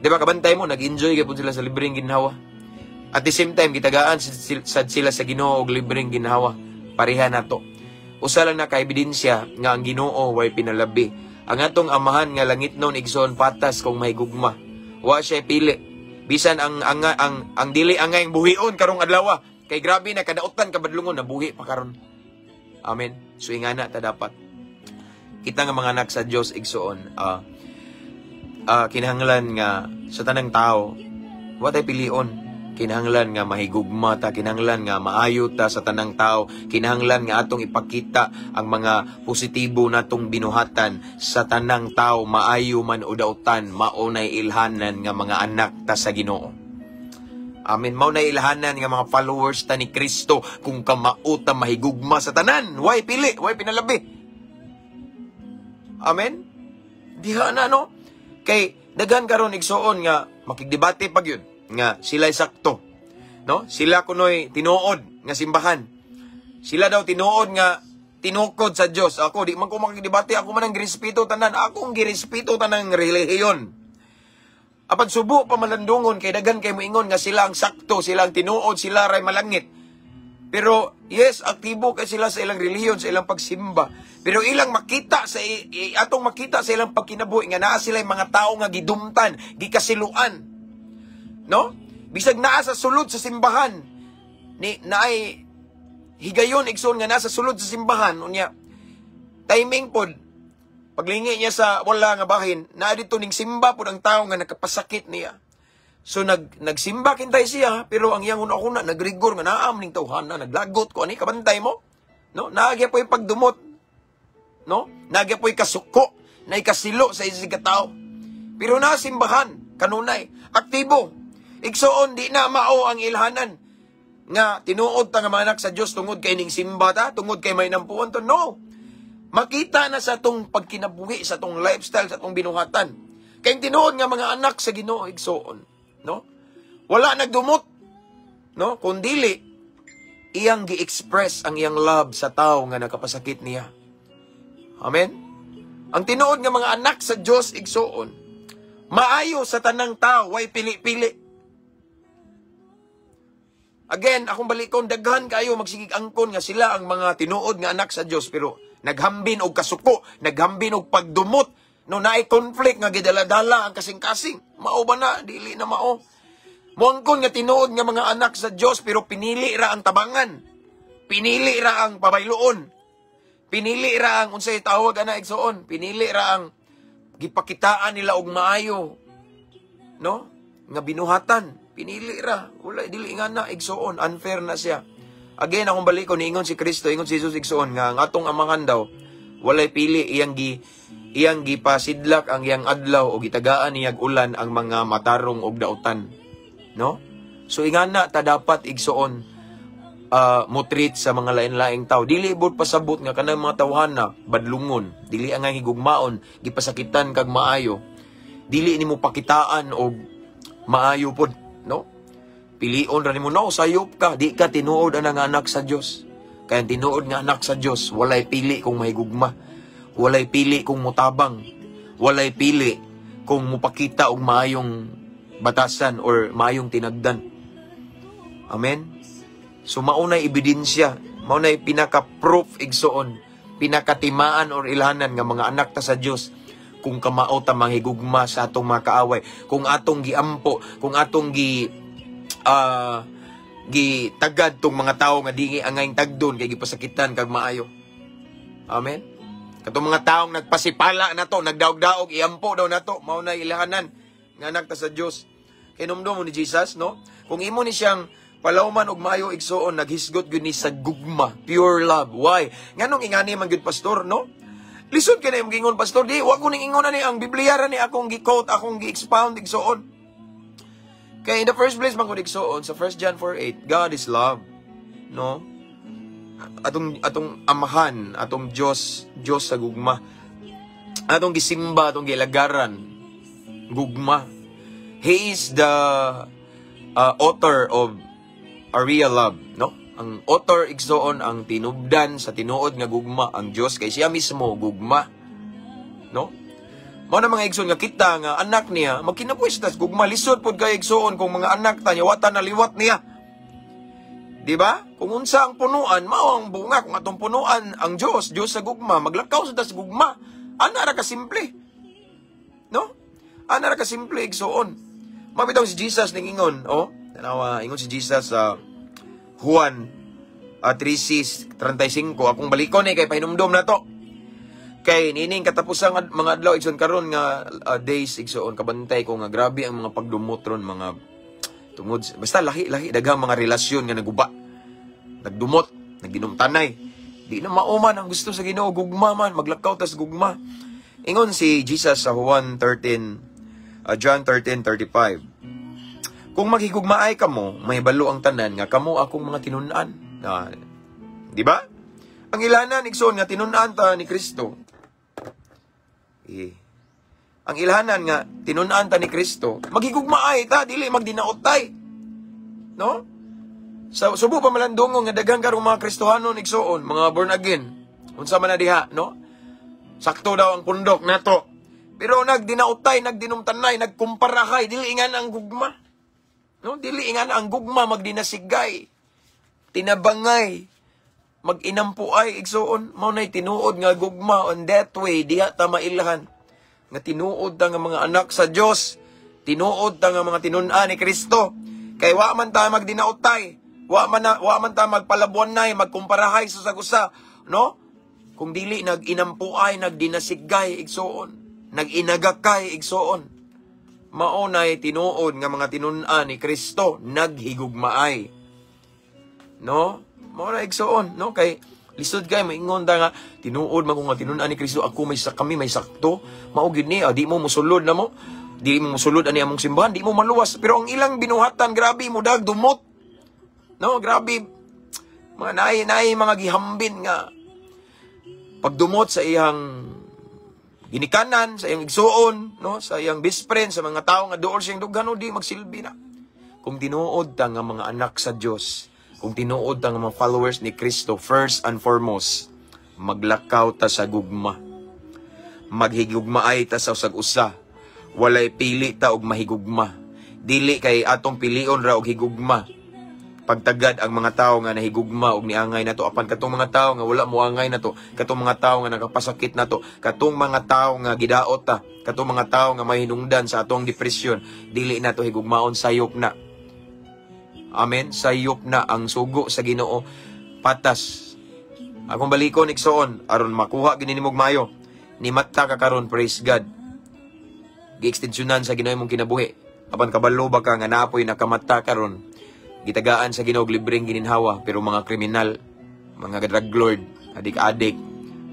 Speaker 1: Di ba kabantay mo, nag-enjoy kay pud sila sa libreng ginhawa? At the same time, gitagaan sad sila sa Ginoo og libreng ginhawa. Pareha nato. Usa lang na ka-ebidensya nga ang Ginoo way pinalabi. Ang atong Amahan nga langitnon, igsoon, patas kung may gugma. Wa siya pili. Bisan ang dili angay buhion karong adlaw kay grabe na kadautan kabadlungon, nabuhi pa karon. Amen. So ingana ta dapat. Kita nga mga anak sa Dios, igsoon, kinahanglan nga sa tanang tao wa tay pilion. Kinahanglan nga mahigugma ta, kinahanglan nga maayo ta sa tanang tao, kinahanglan nga atong ipakita ang mga positibo natong binuhatan sa tanang tao, maayo man o dautan, mao nay ilhanan nga mga anak ta sa Ginoo. Amen. Mao nay ilhanan nga mga followers ta ni Kristo kung kamao ta mahigugma sa tanan. Way pili, way pinalabi. Amen. Diha na, no? Kay daghan karon, igsuon, nga makigdebate pag yun nga sila'y sakto. No? Sila kunoy tinuod nga simbahan. Sila daw tinuod nga tinukod sa Dios. Ako di man ko makigdebate, ako man ang girespeto tanan, akong girespeto tanang relihiyon. Apan subo pa malandungon kay daghan kay moingon nga sila ang sakto, sila ang tinuod, sila ray malangit. Pero yes, aktibo kay sila sa ilang relihiyon, sa ilang pagsimba. Pero ilang makita sa atong makita sa ilang pagkinabuhi nga naa sila mga tao nga gidumtan, gikasiluan. No? Bisag naa sa sulod sa simbahan ni naay higayon, igsoon, nga nasa sulod sa simbahan, unya timing pod paglingi niya sa wala nga bahin, naa dito ning simba pod ang tao nga nakapasakit niya. So nagsimba kintay siya, pero ang iyang una-una nagrigor nga naam ning tawhana, naglagot ko ani, kabantay mo. No? Naagya po yung pagdumot. No? Naagya po yung kasuko, na ikasilo sa isig ka tao. Pero nasimbahan kanunay, aktibo. Igsoon, di na mao ang ilhanan nga tinuod ta nga mga anak sa Dios tungod kay ning simba ta, tungod kay may nampuan to. No. Makita na sa atong pagkinabuhi, sa atong lifestyle, sa atong binuhatan. Kay tinuod nga mga anak sa Ginoo, igsoon, no? Wala nagdumot, no? Kung dili iyang gi-express ang iyang love sa tao nga nakapasakit niya. Amen. Ang tinuod nga mga anak sa Dios, igsoon, maayo sa tanang tao, way pili-pili. Again, akong balikon, daghan kayo magsigig angkon nga sila ang mga tinuod nga anak sa Dios, pero naghambin og kasuko, naghambin og pagdumot, no, naay conflict nga gidala-dala ang kasing-kasing. Mao ba na? Dili na mao. Moangkon nga tinuod nga mga anak sa Dios pero pinili ra ang tabangan. Pinili ra ang pabayloon. Pinili ra ang unsay tawag ana, igsoon? Pinili ra ang gipakitaan nila og maayo. No? Nga binuhatan. Pinili ra. Wala, dili nga na, igsoon. Unfair na siya. Again, akong balik ko, niingon si Kristo, ingon si Jesus, igsoon, nga ang atong Amahan daw, walay pili, iyang gipasidlak ang iyang adlaw o gitagaan niyag ulan ang mga matarong og dautan. No? So ingana ta dapat, igsoon, mo treat sa mga lain-laing tao. Dili ibot pasabot nga kanang mga tawhana badlungon, dili ang higugmaon, gipasakitan kag maayo. Dili nimo pakitaan og maayo pod, no? Pilion ra nimo, no, sayop ka, di ka tinuod ang anak sa Dios. Kaya ang tinuod nga anak sa Dios, walay pili kung mahigugma. Walay pili kung mutabang. Walay pili kung mupakita og maayong batasan or maayong tinagdan. Amen? So maunay ebidensya, maunay pinaka-proof, igsoon, pinakatimaan or ilhanan nga mga anak ta sa Dios kung kamao ta manghigugma sa atong mga kaaway, kung atong giampo, kung atong gi tagad tong mga tawo nga dingi angayng tagdon kay gipasakitan kag maayo. Amen. Katong mga taong nagpasipala na to, nagdaog-daog, iampo daw na to, mao na ilhanan nga anak ta sa Dios. Kay mo ni Jesus, no? Kung imo ni siyang palawman og maayo, igsoon, naghisgot gyud ni sa gugma, pure love. Why? Nganong ingani man gyud, pastor, no? Lisod kay na imong gingon, pastor, di wa ko ning ingon ani, ang Biblia ra ni akong gi-quote, akong gi-expound, igsoon. Kay in the first place man gud, igsoon, sa 1 John 4:8, God is love. No? Atong amahan, atong Dios, Dios sa gugma. Atong gisimba, atong gilagaran, gugma. He is the author of a real love, no? Ang author, igsoon, ang tinubdan sa tinuod nga gugma ang Dios kay siya mismo gugma. No? Mao na, mga igsoon, nga kita nga anak niya magkinabuhi sa gugma. Lisod pod kay, igsoon, kung mga anak ta niya wata na liwat niya. Di ba? Kung unsa ang punuan, mao ang bunga. Kung atong punuan ang Dios, Dios sa gugma, maglakaw sa tas gugma. Ana ra ka simple. No? Ana ra ka simple, igsoon. Mabitaw si Jesus ning ingon, oh, tanawa, ingon si Jesus sa Juan 3:35. Akong balikon eh kay pahinumdom na to. Kay nining katapusang mga adlaw, igsoon, karon nga days, igsoon, kabantay ko nga grabe ang mga pagdumot ron, mga tungod basta lahi-lahi, daghang mga relasyon nga naguba. Nagdumot, nagdinumtanay. Di na mauman ang gusto sa Ginoo, gugma man, maglakaw tas gugma. Ingon si Jesus sa Juan 13, John 13:35. "Kung maghigugmaay kamo, mahibalo ang tanan nga kamo akong mga tinun-an." Ah, di ba? Ang ilanan, igsoon, nga tinun-an ta ni Kristo. Eh, ang ilhanan nga tinun-an ta ni Kristo, maghigugmaay ta, dili magdinaotay. No? Sa subo pa malandungo nga daghan karong mga Kristohanon, igsoon, mga born again. Unsa man na diha, no? Sakto daw ang pundok nato. Pero nagdinautay, nagdinumtanay, nagkumparahay, dili ingan ang gugma. No? Dili ingan ang gugma, magdinasigay. Tinabangay, mag-inampuay, igsoon, mao nay tinuod nga gugma. On that way diha ta mailhan nga tinuod ta nga mga anak sa Dios, tinuod ta nga mga tinun-an ni Kristo. Kay wa man ta magdinautay, wa man ta magpalabuanay, magkumparahay sa sagusa, no? Kung dili nag-inampuay, nagdinasigay, igsoon, nag-inagakay, igsoon. Mao nay tinuod nga mga tinun-an ni Kristo, naghigugmaay. No? Mao na, igsoon, no? Kay lisod kay maingon ta nga tinuod man ko nga tinun-an ni Kristo, ako may sa kami may sakto. Mao gyud ni, ah, di mo mosulod na mo. Di mo mosulod ani among simbahan, di mo maluwas. Pero ang ilang binuhatan, grabe mo dag dumot. No, grabe. Mga naay mga gihambin nga pagdumot sa iyang ginikanan, sa iyang igsuon, no, sa iyang best friend, sa mga tao nga duol siyang dughan, no, di magsilbi na. Kung tinuod ta nga mga anak sa Dios, kung tinuod ta nga mga followers ni Kristo, first and foremost, maglakaw ta sa gugma. Maghigugmaay ta sa usag usa. Walay pili ta og mahigugma. Dili kay atong pilion ra og higugma. Pagtagad ang mga tao nga nahigugma og niangay nato, apan katong mga tao nga wala moangay nato, katong mga tao nga nakapasakit nato, katong mga tao nga gidaot ta, katong mga tao nga may hinungdan sa atong depresyon, dili nato higugmaon, sayop na. Amen. Sayop na ang sugo sa Ginoo, patas. Akong balikon, igsoon, aron makuha gini nimog maayo. Ni matta ka karon, praise God. Giekstensyonan sa Ginoo imong kinabuhi. Apan kabalo ba ka nga napoy nakamata karon? Gitagaan sa Ginoo og libreng gininhawa, pero mga kriminal, mga drug lord, adik-adik,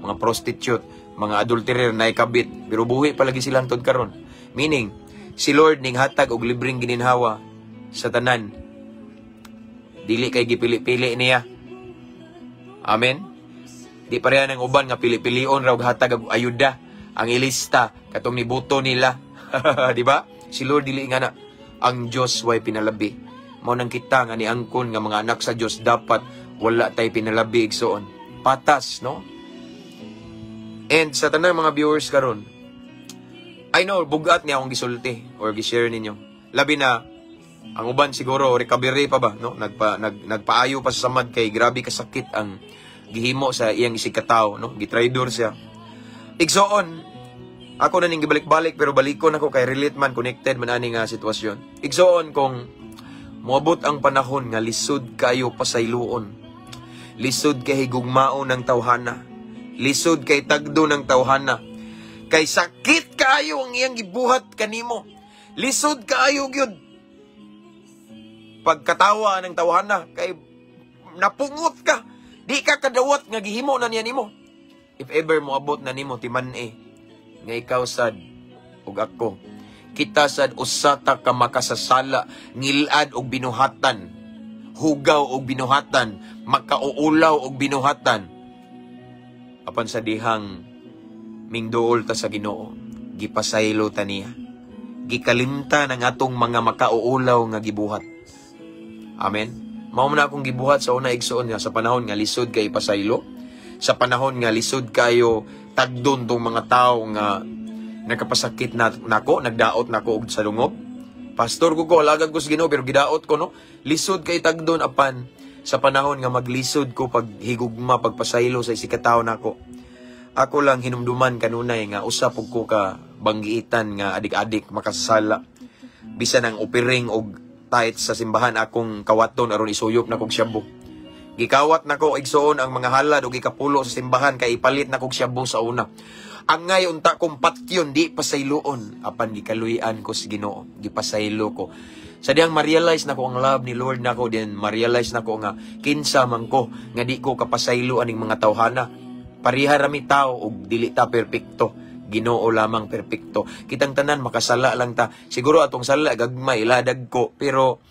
Speaker 1: mga prostitute, mga adulterer na ikabit, pero buhi palagi silang tod karon. Meaning, si Lord ning hatag og libreng gininhawa sa tanan. Dili kay gipili-pili niya. Amen. Di pareha ng uban nga pili-pilion ra og hatag og ayuda. Ang ilista katong nibuto nila. Di ba? Si Lord dili nga na, ang Dios way pinalabi. Mao nang kita nga niangkon nga mga anak sa Dios dapat Wala tay pinalabi, igsoon. Patas, no? And sa tanang mga viewers karon, I know bugat niya akong gisulti or gi-share ninyo. Labi na ang uban siguro recovery pa ba, no? Nagpaayo pa sa samad kay grabe kasakit ang gihimo sa iyang isigkatawo, no? Gitraidor siya. Igsoon, ako na ning gibalik-balik pero balikon ako kay relate man, connected man ani nga sitwasyon. Igsoon, kung moabot ang panahon nga lisod kayo pasayloon, lisod kay higugmaon ng tawhana, lisod kay tagdo ng tawhana, kay sakit kaayo ang iyang gibuhat kanimo. Lisod kaayo gyud pagkatawa ng tawhana kay napungot ka. Di ka kadawat nga gihimo na niya nimo. If ever moabot na nimo timan-i nga ikaw sad ug ako, kita sad usa ta ka makasasala, ngilad og binuhatan, hugaw og binuhatan, makauulaw og binuhatan, apan sa dihang mingduol ta sa Ginoo, gipasaylo ta niya, gikalimtan ang atong mga makauulaw nga gibuhat. Amen. Mao man akong gibuhat sa una, igsoon, nga sa panahon nga lisod kay pasaylo, sa panahon nga lisod kayo tagdon tong mga tao nga nakapasakit na nako, nagdaot nako og sa lungob. Pastor ko, alagad ko sa Ginoo pero gidaot ko, no. Lisod kay tagdon, apan sa panahon nga maglisod ko pag higugma, pagpasaylo sa isikatawo nako, ako lang hinumduman kanunay nga usa pug ko ka banggiitan nga adik-adik, makasala. Bisan ang offering og tithe sa simbahan akong kawaton aron isuyop na kog shabu. Gikawat nako, igsoon, ang mga halad og ikapulo sa simbahan kay ipalit na kog shabu sa una. Angay unta kong patyon, di pasayloon, apan gikaluy-an ko sa Ginoo, gipasaylo ko. Sa diyang ma-realize nako ang love ni Lord nako, then ma-realize nako nga kinsa man ko nga di ko kapasaylo aning mga tawhana. Pareha rami tao ug dili ta perpekto. Ginoo lamang perpekto. Kitang tanan makasala lang ta. Siguro atong sala gagmay, ladag ko, pero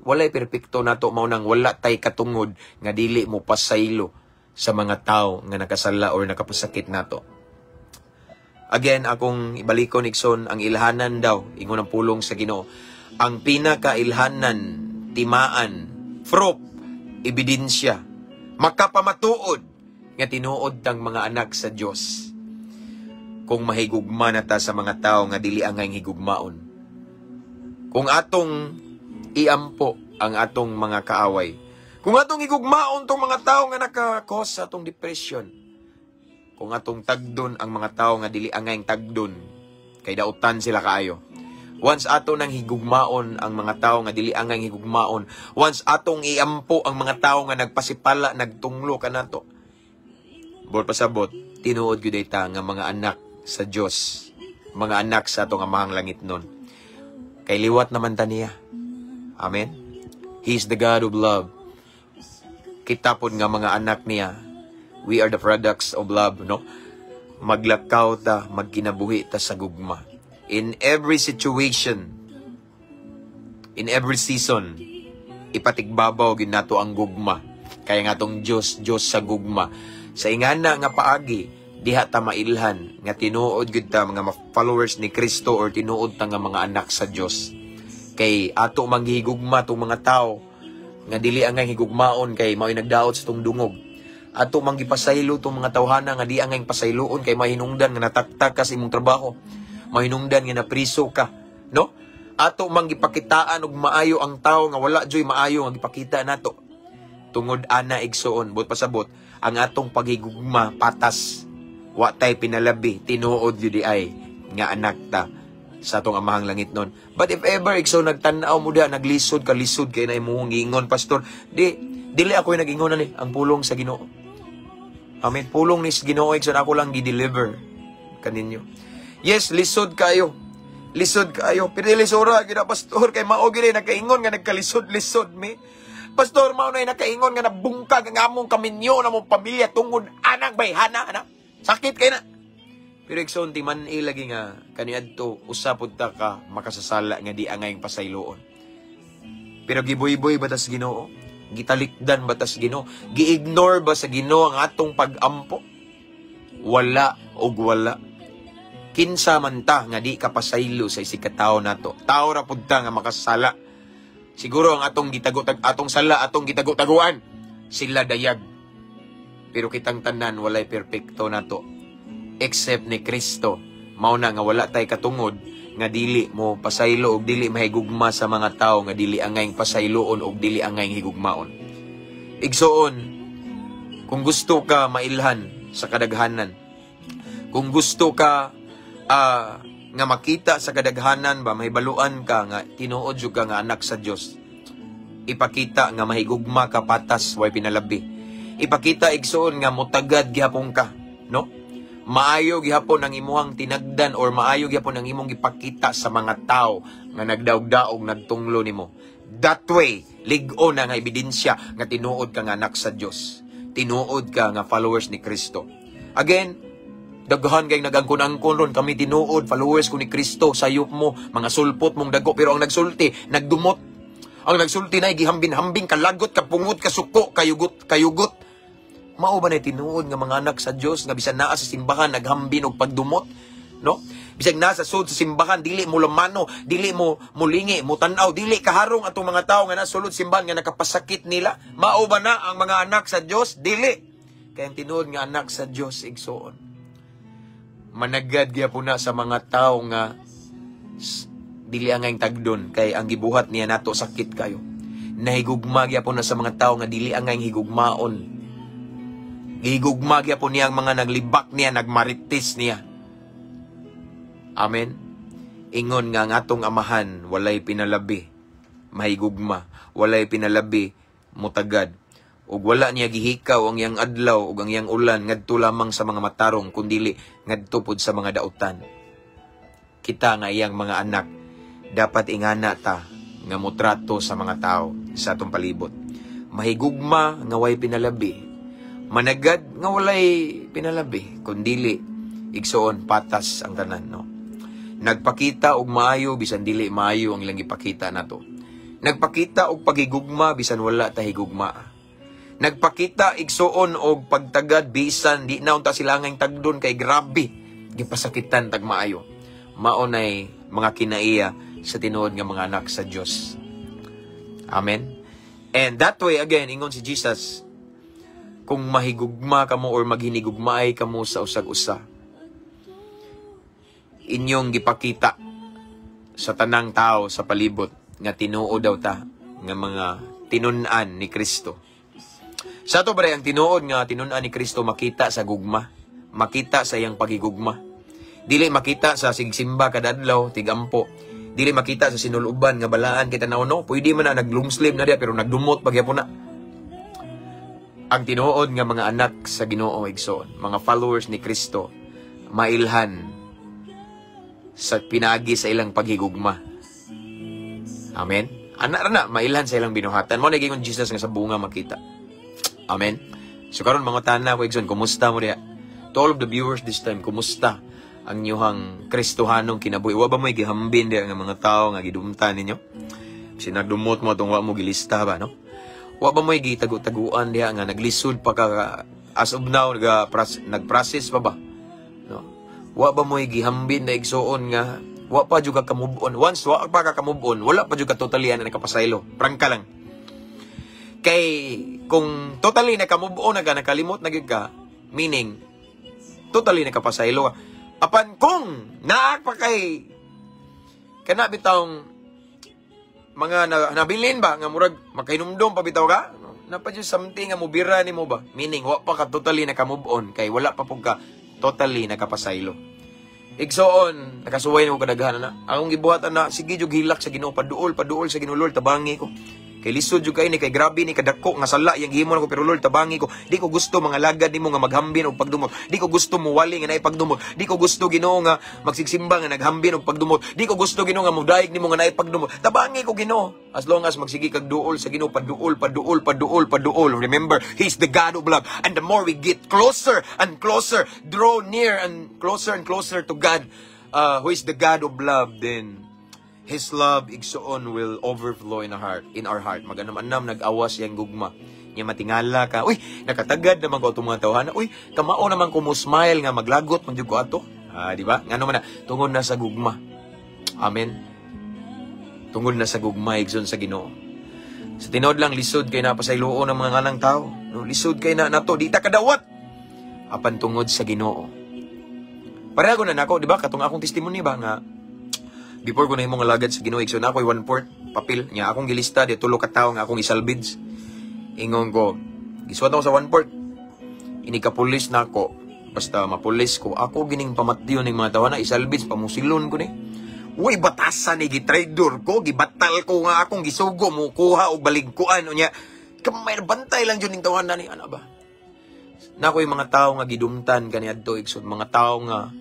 Speaker 1: walay perpekto nato, mao nang wala tay katungod nga dili mo pasaylo sa mga tao nga nakasala or nakapasakit nato. Again, akong ibalikon, igsoon, ang ilhanan daw, ingon ang pulong sa Ginoo. Ang pinakailhanan, timaan, proof, ebidensya, makapamatuod nga tinuod tang mga anak sa Dios kung mahigugma na ta sa mga tao nga dili angay higugmaon. Kung atong iampo ang atong mga kaaway, kung atong higugmaon tong mga tao nga naka-cause sa atong depression, kung atong tagdon ang mga tao nga dili angay tagdon, kay dautan sila kaayo. Once ato nang higugmaon ang mga tao nga dili angay higugmaon, once atong iampo ang mga tao nga nagpasipala, nagtunglo kanato, buot pasabot, tinuod gyud ta nga mga anak sa Dios, mga anak sa atong Amahang Langitnon. Kay liwat naman ta niya. Amen. He is the God of love. Kita pod nga mga anak niya, we are the products of love, no? Maglakaw ta, magkinabuhi ta sa gugma. In every situation, in every season, ipatigbabaw gyud nato ang gugma. Kaya nga atong Dios, Dios sa gugma. Sa ingana nga paagi, diha ta mailhan nga tinuod gyud ta mga followers ni Kristo or tinuod ta nga mga anak sa Dios. Kay ato mang gihigugma tong mga tao nga dili angay higugmaon kay mao'y nagdaot sa tong dungog. Ato mang gipasaylo tong mga tawhana nga di angay pasayloon kay mahinungdan nga nataktak ka sa imong trabaho. Mahinungdan nga napriso ka, no? Ato mang gipakitaan og maayo ang tao nga wala joy maayo nga gipakita nato. Tungod ana, igsoon, buot pasabot, ang atong paghigugma patas, wa tay pinalabi, tinuod gyud ay nga anak ta sa atong Amahang Langitnon. But if ever, igsoon, nagtan-aw mo diha, naglisod ka, lisod kay na imong giingon, pastor, di dili ako yung nag-ingon ani, ang pulong sa Ginoo. Amen. Pulong ni Ginoo, igsoon, ako lang gi-deliver kaninyo. Yes, lisod kayo. Lisod kayo. Pero lisura gyud na, pastor, kay mao gyud nakaingon nga nagkalisod-lisod mi. Pastor, mao na nakaingon nga nabungkag ang among kaminyo na mong pamilya tungod anang bayhana ana. Sakit kay na. Pero igsoon, ti man lagi nga kaniadto usa pud ta ka makasasala nga di angay pasayloon. Pero gibuyboy ba tas Ginoo? Gitalikdan ba tas Ginoo? Gi-ignore ba sa Ginoo ang atong pag-ampo? Wala og wala. Kinsa man ta nga di ka pasaylo sa isigkatawo nato? Tao ra pud ta nga makasala. Siguro ang atong gitago atong sala atong gitago-taguan. Sila dayag. Pero kitang tanan walay perpekto nato except ni Kristo. Mao na nga wala tay katungod nga dili mo pasaylo og dili mahigugma sa mga tawo nga dili angayng pasayloon og dili angayng higugmaon. Igsoon, kung gusto ka mailhan sa kadaghanan, kung gusto ka nga makita sa kadaghanan ba, mahibaluan ka nga tinuod jud ka nga anak sa Dios, ipakita nga mahigugma ka patas, way pinalabi. Ipakita, igsoon, nga mutagad gihapon ka, no? Maayo gihapon ang imuhang tinagdan or maayo gihapon ang imong gipakita sa mga tao nga nagdaog-daog, nagtunglo nimo. That way, lig-o na nga ebidensya nga tinuod ka nga anak sa Dios, tinuod ka nga followers ni Kristo. Again, daghan kay nagangkon-angkon ron, "Kami tinuod followers ko ni Kristo." Sayop mo, mga sulpot mong dago, pero ang nagsulti nagdumot, ang nagsulti na gihambin-hambing, kalagot, kapungot, kasuko, kayugot kayugot. Mao ba na tinuod nga mga anak sa Dios nga bisan naa sa simbahan naghambin og pagdumot, no? Bisag naa sa sud sa simbahan, dili mo lamano, dili mo mulingi, mo tan-aw, dili kaharong atong mga tawo nga nasulod simbahan nga nakapasakit nila. Mao ba na ang mga anak sa Dios? Dili. Kay ang tinuod nga anak sa Dios, igsoon, managad gyapon na sa mga tao nga dili angayng tagdon kay ang gibuhat niya nato sakit kayo. Nahigugma gyapon na sa mga tao nga dili angayng higugmaon. Gihigugma gyapon niya ang mga naglibak niya, nagmarites niya. Amen. Ingon nga ang atong Amahan walay pinalabi mahigugma, walay pinalabi mutagad. Ug wala niya gihikaw ang iyang adlaw ug ang iyang ulan ngadto lamang sa mga matarong, kundili ngadto pod sa mga dautan. Kita nga iyang mga anak, dapat ingana ta nga motrato sa mga tao sa atong palibot. Mahigugma nga way pinalabi. Managad nga walay pinalabi, kundili, igsoon, patas ang tanan, no? Nagpakita og maayo bisan dili maayo ang ilang gipakita nato. Nagpakita og pagigugma bisan wala ta higugma. Nagpakita, igsoon, og pagtagad bisan di na unta sila ngayong tagdon kay grabe gipasakitan tag maayo. Mao nay mga kinaiya sa tinuod nga mga anak sa Dios. Amen. And that way, again, ingon si Jesus, kung mahigugma kamo or maghinigugmaay kamo sa usag-usa, inyong gipakita sa tanang tao sa palibot nga tinuod daw ta nga mga tinun-an ni Kristo. Sa ato bare, ang tinuod nga tinun-an ni Kristo makita sa gugma, makita sa iyang pagigugma. Dili makita sa sigsimba kada adlaw, tigampo. Dili makita sa sinuluban nga balaan kita na, no, pwede man na nag-long sleeve na diya pero nagdumot pagyapon na. Ang tinuod nga mga anak sa Ginoo, igsoon, mga followers ni Kristo, mailhan sa pinagi sa ilang paghigugma. Amen. Ana ra na, mailhan sa ilang binuhatan. Mao na giingon Jesus nga sa bunga makita. Amen. So karon mga tana ko, igsoon, kumusta mo diha? To all of the viewers this time, kumusta ang inyong Kristohanong kinabuhi? Wa ba mo'y gihambin diha nga mga tao nga gidumtan ninyo? Sinagdumot mo atong wa mo gilista ba, no? Wa ba mo'y gitago-taguan diha nga naglisod pa ka as of now, nag-process pa ba? No? Wa ba mo'y gihambin na, igsoon, nga wa pa jud ka ka-move on? Once wa pa ka ka-move on, wala pa jud ka totally na nakapasaylo. Prangka lang. Kay kung totally naka-move on na ka, nakalimot na gyud ka, meaning totally nakapasaylo ka. Apan kung naa pa kay kana bitawng mga nabilin ba nga murag makahinumdom pa bitaw ka, napa jud something nga mubira nimo ba, meaning wa pa ka totally naka-move on kay wala pa pud ka totally nakapasaylo. Igsoon, nakasuway nako kadaghan na. Akong gibuhat na, sige jud hilak sa Ginoo, paduol, paduol sa Ginoo, Lord, tabangi ko. Kay lisod jud kay ni, kay grabe ni kadako nga sala yang gihimo nako, pero Lord, tabangi ko. Di ko gusto mga lagad nimo nga maghambin og pagdumot. Di ko gusto muwali nga naay pagdumot. Di ko gusto, Ginoo, nga magsigsimba nga naghambin og pagdumot. Di ko gusto, Ginoo, nga mudayeg nimo nga naay pagdumot. Tabangi ko, Ginoo. As long as magsige kag duol sa Ginoo, paduol, paduol, paduol, paduol. Remember, He's the God of love. And the more we get closer and closer, draw near and closer to God, who is the God of love, then His love, igsoon, will overflow in our heart. Maganam-anam, nag-awas yang gugma. Nya matingala ka. "Uy, nakatagad naman ko itong mga tawhana. Uy, kamao naman ko mo smile nga maglagot man jud ko ato." Ah, di ba? Ngano man na, tungod na sa gugma. Amen. Tungod na sa gugma, igsoon, sa Ginoo. Sa tinuod lang, lisod kay napasayloon ang mga nganang tao. No, lisod kay na nato, di ta kadawat. Apan tungod sa Ginoo. Pareho ko na nako, di ba? Katong akong testimony ba nga before ko nahimong alagad sa Ginoo, igsoon, ako'y one fourth papel nya akong gilista di tulo ka tawo nga akong isalbids. Ingon ko, gisuwat ako sa one fourth. Ini kapulis na ako. Basta mapulis ko, ako gining pamatyon ning mga tawana, isalbids, pamusilon ko ni. Uy, batasan ni gitraidor ko, gibatal ko nga akong gisugo mo kuha og baligkuan unya. Kamay bantay lang jud ning tawana ni ana ba. Nako yung mga tao nga gidumtan kaniadto, igsoon, mga tao nga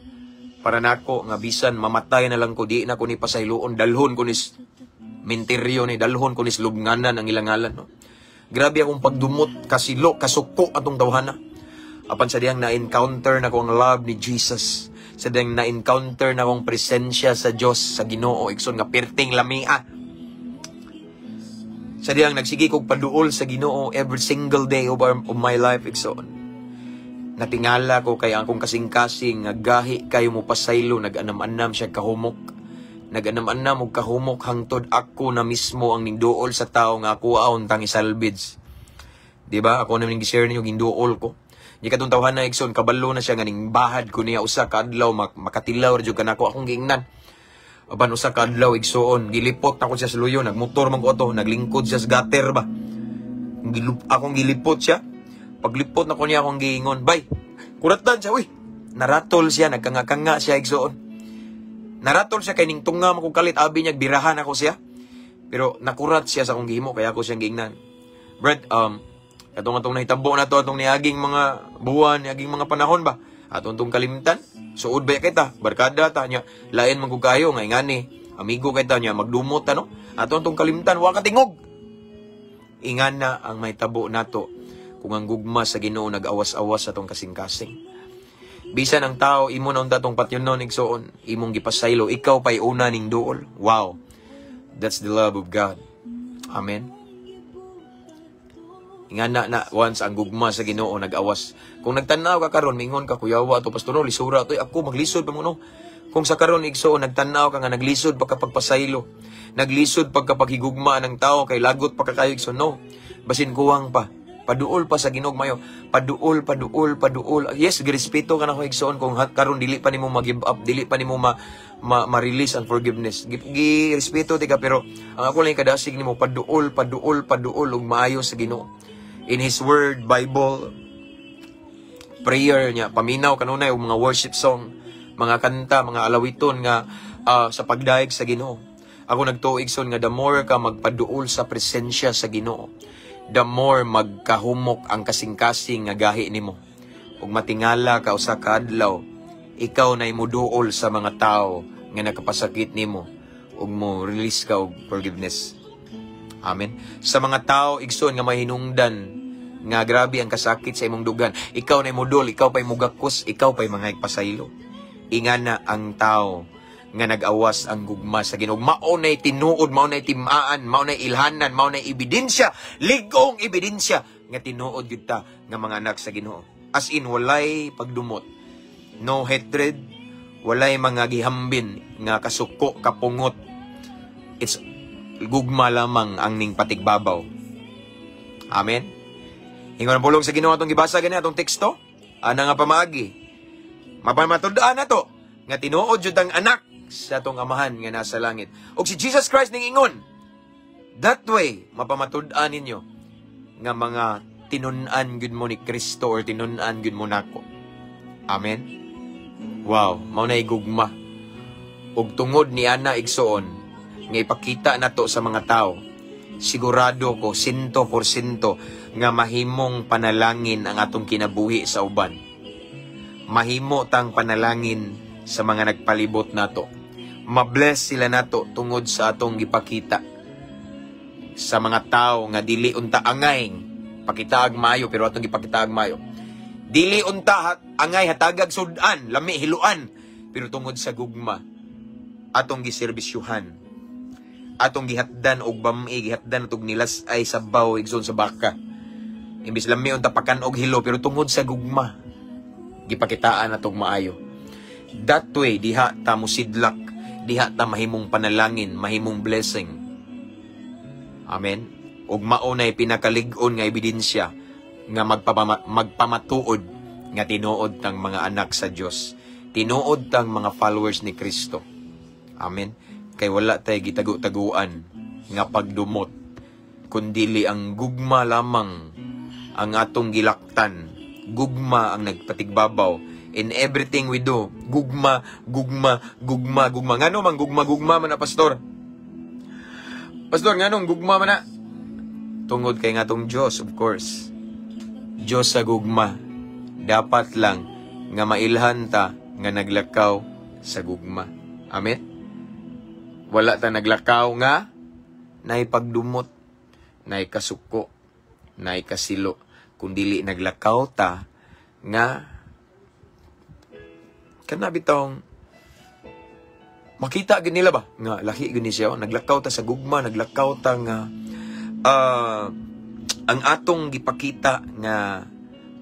Speaker 1: para nako nga bisan mamatay na lang ko, di na ko ni pasayloon, dalhon ko ni minteryo ni, dalhon ko ni lubnganan ang ilang ngalan, no. Grabe akong pagdumot, kasilo, kasuko atong tawhana. Apan sa diyang na-encounter na ko ang love ni Jesus, sa diyang na-encounter na akong presensya sa Dios, sa Ginoo, igsoon, nga perting lamia. Sa diyang nagsige kog paduol sa Ginoo every single day of my life, igsoon. Natingala ko kay ang akong kasing-kasing nga gahi kayo mo pasaylo, nag-anam-anam siya kahumok. Nag-anam-anam og kahumok hangtod ako na mismo ang ningduol sa tao nga ako aon tang isalbids. Di ba? Ako na ning gi-share ninyo, ginduol ko. Di katong tawhan na, igsoon, kabalo na siya nga ning bahad ko niya usa ka adlaw, makatilaw ra jud kanako akong giingnan. Apan usa ka adlaw, igsoon, gilipot ako siya sa luyo, nagmotor man ko ato, naglingkod siya sa gutter ba. Akong gilipot siya. Paglipot na ko niya, akong giingon, "Bay, kuratan siya, uy." Naratol siya, nagkanga-kanga siya, igsoon. Naratol siya kay ning tunga mo kalit, abi niya, birahan ako siya. Pero nakurat siya sa akong gihimo, kaya ako siyang giingnan. "Brad, katong atong nahitabo na to, atong niaging mga buwan, niaging mga panahon ba? Atong tong kalimtan, suod ba kita, barkada ta niya, lain man kog kayo, nga ingani, amigo kay ta niya, magdumot ta, no? Atong tong kalimtan, wa katingog." Ingan na ang may tabo nato kung ang gugma sa Ginoo nag-awas-awas sa atong kasing-kasing. Bisan ang tao imo na unta tong patyonon, igsoon, imong gipasaylo, ikaw pa'y una ning duol. Wow. That's the love of God. Amen. Nga na na once ang gugma sa Ginoo nag-awas. Kung nagtan-aw ka karon, mingon ka, "Kuyawa to, pastor, no, lisura to, ako maglisod pa mo, no." Kung sa karon, igsoon, nagtan-aw ka nga naglisod pa kapagpasaylo, naglisod pa kapaghigugma ng tao kay lagot pa ka kayo, igsoon, no. Basin kuwang pa. Paduol pa sa Ginoo mayo. Paduol, paduol, paduol. Yes, girespeto ka na ko, igsoon, kung karon dili pa nimo ma-give up, dili pa nimo ma-release ang forgiveness. Gi-respeto tika, pero ang ako lang kadasig nimo, paduol, paduol, paduol ug maayo sa Ginoo. In His Word, Bible, prayer niya, paminaw kanunay og mga worship song, mga kanta, mga alawiton nga sa pagdayeg sa Ginoo. Ako nagtuo, igsoon, nga the more ka magpaduol sa presensya sa Ginoo, the more magkahumok ang kasing-kasing nga gahi nimo. Ug matingala ka usa ka adlaw, ikaw na imuduol sa mga tao nga nakapasakit nimo ug mo release ka og forgiveness. Amen. Sa mga tao, igsoon, nga mahinungdan nga grabe ang kasakit sa imong dugan, ikaw na imudol, ikaw pa'y mugakos, ikaw pa'y mga pasaylo. Ingana ang tao nga nag-awas ang gugma sa Ginoo. Mao na'y tinuod, mao na'y timaan, mao na'y ilhanan, mao na'y ebidensya, ligong ebidensya nga tinuod gyud ta nga mga anak sa Ginoo. As in, walay pagdumot. No hatred, walay mga gihambin nga kasuko, kapungot. It's gugma lamang ang ning patigbabaw. Amen. Ingon ang pulong sa Ginoo atong gibasa gani atong teksto. Ana nga pamaagi, mapamatud-an nato nga tinuod jud ang anak sa atong Amahan nga nasa langit. Og si Jesus Christ ning ingon, "That way mapamatud-an ninyo nga mga tinun-an gyud mo ni Kristo or tinun-an gyud mo nako." Amen. Wow, mao na gugma. Ug tungod ni ana, igsoon, nga ipakita nato sa mga tao, sigurado ko, sinto porsyento, nga mahimong panalangin ang atong kinabuhi sa uban. Mahimo tang panalangin sa mga nagpalibot nato. Mabless sila nato tungod sa atong gipakita sa mga tao nga dili unta angay pakitaag maayo, pero atong gipakitaag maayo. Dili unta angay hatagag sudan, lami hiluan, pero tungod sa gugma atong giserbisyuhan. Atong gihatdan og bami, gihatdan og nilas ay sabaw, igsoon, sa baka. Imbis lami unta pakan og hilo, pero tungod sa gugma gipakitaan natong maayo. That way diha ta mosidlak, diha ta mahimong panalangin, mahimong blessing. Amen. Ug mao nay pinakalig-on nga ebidensya Nga magpamatuod nga tinuod tang mga anak sa Dios. Tinuod tang mga followers ni Kristo. Amen. Kay wala tay gitago-taguan nga pagdumot, kundili ang gugma lamang ang atong gilaktan. Gugma ang nagpatigbabaw in everything we do. Gugma, gugma, gugma, gugma. Ngano man gugma, gugma man na, Pastor? Pastor, nganong gugma man na? Tungod kay nga atong Diyos, of course. Diyos sa gugma. Dapat lang nga mailhan ta nga naglakaw sa gugma. Amen? Wala ta naglakaw nga naipagdumot, naikasuko, naikasilo, kundili naglakaw ta nga kana bitong makita gid nila ba nga lahi gid ni siya, oh. Naglakaw ta sa gugma, naglakaw ta nga ang atong gipakita nga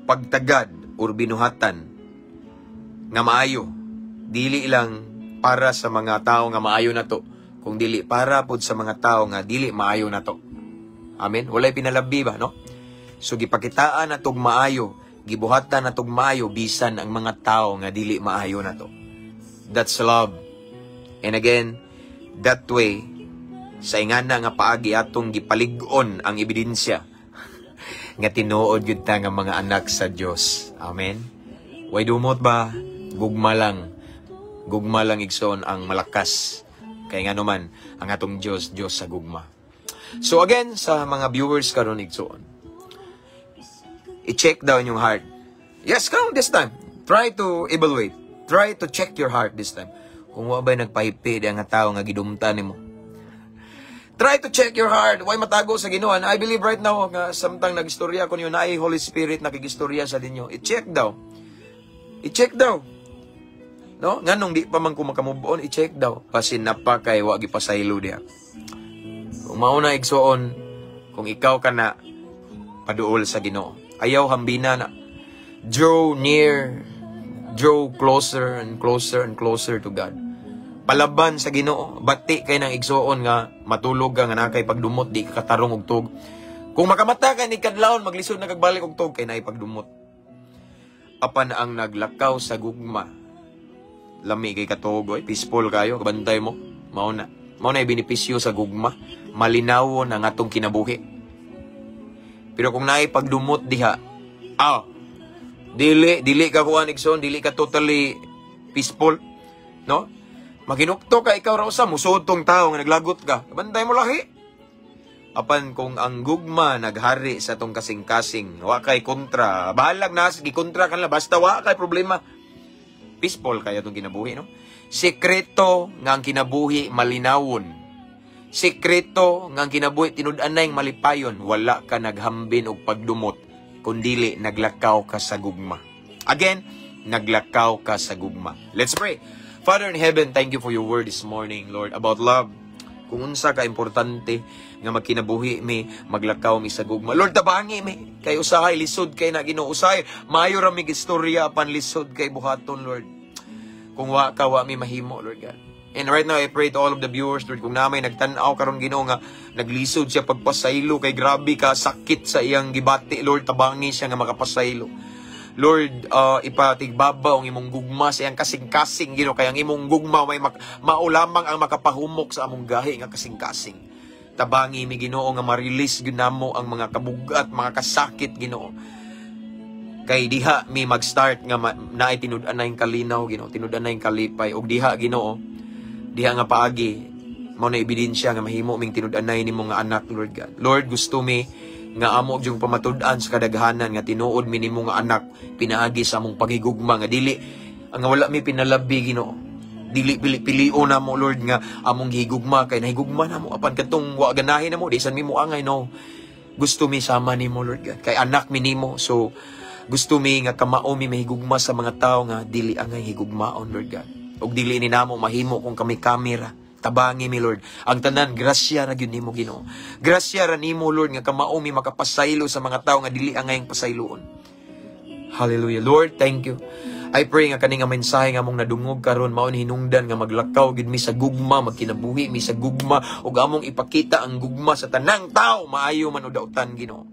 Speaker 1: pagtagad or binuhatan nga maayo, dili lang para sa mga tao nga maayo na to, kung dili para pod sa mga tao nga dili maayo na to. Amen. Walay pinalabi ba, no? So gipakitaan natog maayo, gibuhatan natog maayo bisan ang mga tao nga dili maayo na to. That's love. And again, that way, sa ingana nga paagi, atong gipalig-on ang ebidensya nga tinuod gyud ta nga mga anak sa Dios. Amen. Way dumot ba? Gugma lang. Gugma lang, igsoon, ang malakas. Kay nga naman, ang atong Dios, Dios sa gugma. So again, sa mga viewers karon, igsoon, i-check down yung heart. Yes, come this time. Try to evaluate. Try to check your heart this time. Kung wa ba'y nagpahipi di nga tao nga gidumtan nimo. Try to check your heart. Why matago sa Ginoo? And I believe right now nga samtang nagistorya ko niyo, naay Holy Spirit nakigistorya sa ninyo. I-check daw. I-check daw. No? Nganong di pa man ko makamove on, i-check daw. Basin na pa kay wa gipasaylo diha. Kung mao na, igsoon, kung ikaw ka na paduol sa Ginoo. Ayaw hambina na. Draw near, draw closer and closer and closer to God. Palaban sa Ginoo. Bati kay nang, igsoon, nga matulog ka nga naa kay pagdumot, di ka katarong og tuog. Kung makamata ka ni kadlawon, maglisod na kag balik og tuog kay naay pagdumot. Apan ang naglakaw sa gugma, lami kay katuog, oy, peaceful kayo, kabantay mo. Mao na. Mao na benepisyo sa gugma, malinawon ang atong kinabuhi. Pero kung naay pagdumot diha, dili dili ka kuan, igsoon, dili ka totally peaceful, no? Maginukto ka, ikaw ra usa musod tong tao nga naglagot ka. Bantay mo, lahi. Apan kung ang gugma naghari sa atong kasing-kasing, wa kay kontra, bahalag na sige kontra kan la, basta wa kay problema. Peaceful kaya atong kinabuhi, no? Sekreto nga ang kinabuhi malinawon. Sekreto nga ang kinabuhi tinud-anay malipayon, wala ka naghambin og pagdumot, kundili naglakaw ka sa gugma. Again, naglakaw ka sa gugma. Let's pray. Father in heaven, thank you for your word this morning, Lord, about love. Kung unsa ka importante nga magkinabuhi mi, maglakaw mi sa gugma. Lord, tabangi mi. Kay usahay lisod kay na, Ginoo, usahay maayo ra mi istorya apan lisod kay buhaton, Lord. Kung wa ka, wa mi mahimo, Lord God. And right now, I pray to all of the viewers, Lord, kung naa may nagtan-aw karon, Ginoo, nga naglisod siya pagpasaylo kay grabe ka sakit sa iyang gibati, Lord, tabangi siya nga makapasaylo. Lord, ipatigbaba ang imong gugma sa iyang kasing-kasing, Ginoo, kay ang imong gugma may mao lamang ang makapahumok sa among gahi nga kasing-kasing. Tabangi mi, Ginoo, nga ma-release gyud namo ang mga kabugat, mga kasakit, Ginoo. Kay diha mi mag-start nga naay tinud-anay kalinaw, Ginoo, tinud-anay kalipay ug diha, Ginoo, diha nga paagi mao na ebidensya nga mahimo ming tinud-anay nimo nga anak, Lord God. Lord, gusto mi nga amo yung pamatud-an sa kadaghanan nga tinuod mi nimo nga anak pinaagi sa among paghigugma nga dili nga wala mi pinalabi, Ginoo. Dili pili-pilio namo, Lord, nga among gihigugma kay nahigugma namo, apan kadtong wa ganahin namo, di san mi mo angay, no. Gusto mi sama nimo, Lord God, kay anak mi nimo. So gusto mi nga kamao mi mahigugma sa mga tao nga dili angay higugmaon, Lord God. Ug dili ni namo mahimo kung kami kamera. Tabangi mi, Lord. Ang tanan, grasya ra gyud nimo, Ginoo. Grasya ra nimo, Lord, nga kamao mi makapasaylo sa mga tao nga dili angay pasayloon. Hallelujah. Lord, thank you. I pray nga kani nga mensahe nga among nadungog karon mao ni hinungdan nga maglakaw gid mi sa gugma, magkinabuhi mi sa gugma ug among ipakita ang gugma sa tanang tao, maayo man o dautan, Ginoo.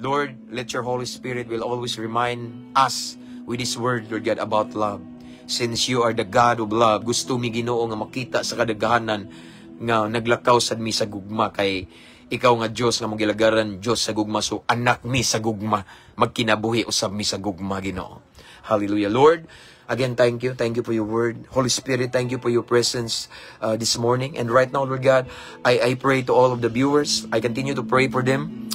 Speaker 1: Lord, let your Holy Spirit will always remind us with this word, Lord God, about love. Since you are the God of love, gusto mi, Ginoo, nga makita sa kadaghanan nga naglakaw sad mi sa gugma kay ikaw nga Dios nga mong gilagaran, Dios sa gugma, so anak mi sa gugma, magkinabuhi usab mi sa gugma, Ginoo. Hallelujah. Lord, again, thank you. Thank you for your word. Holy Spirit, thank you for your presence this morning. And right now, Lord God, I pray to all of the viewers. I continue to pray for them.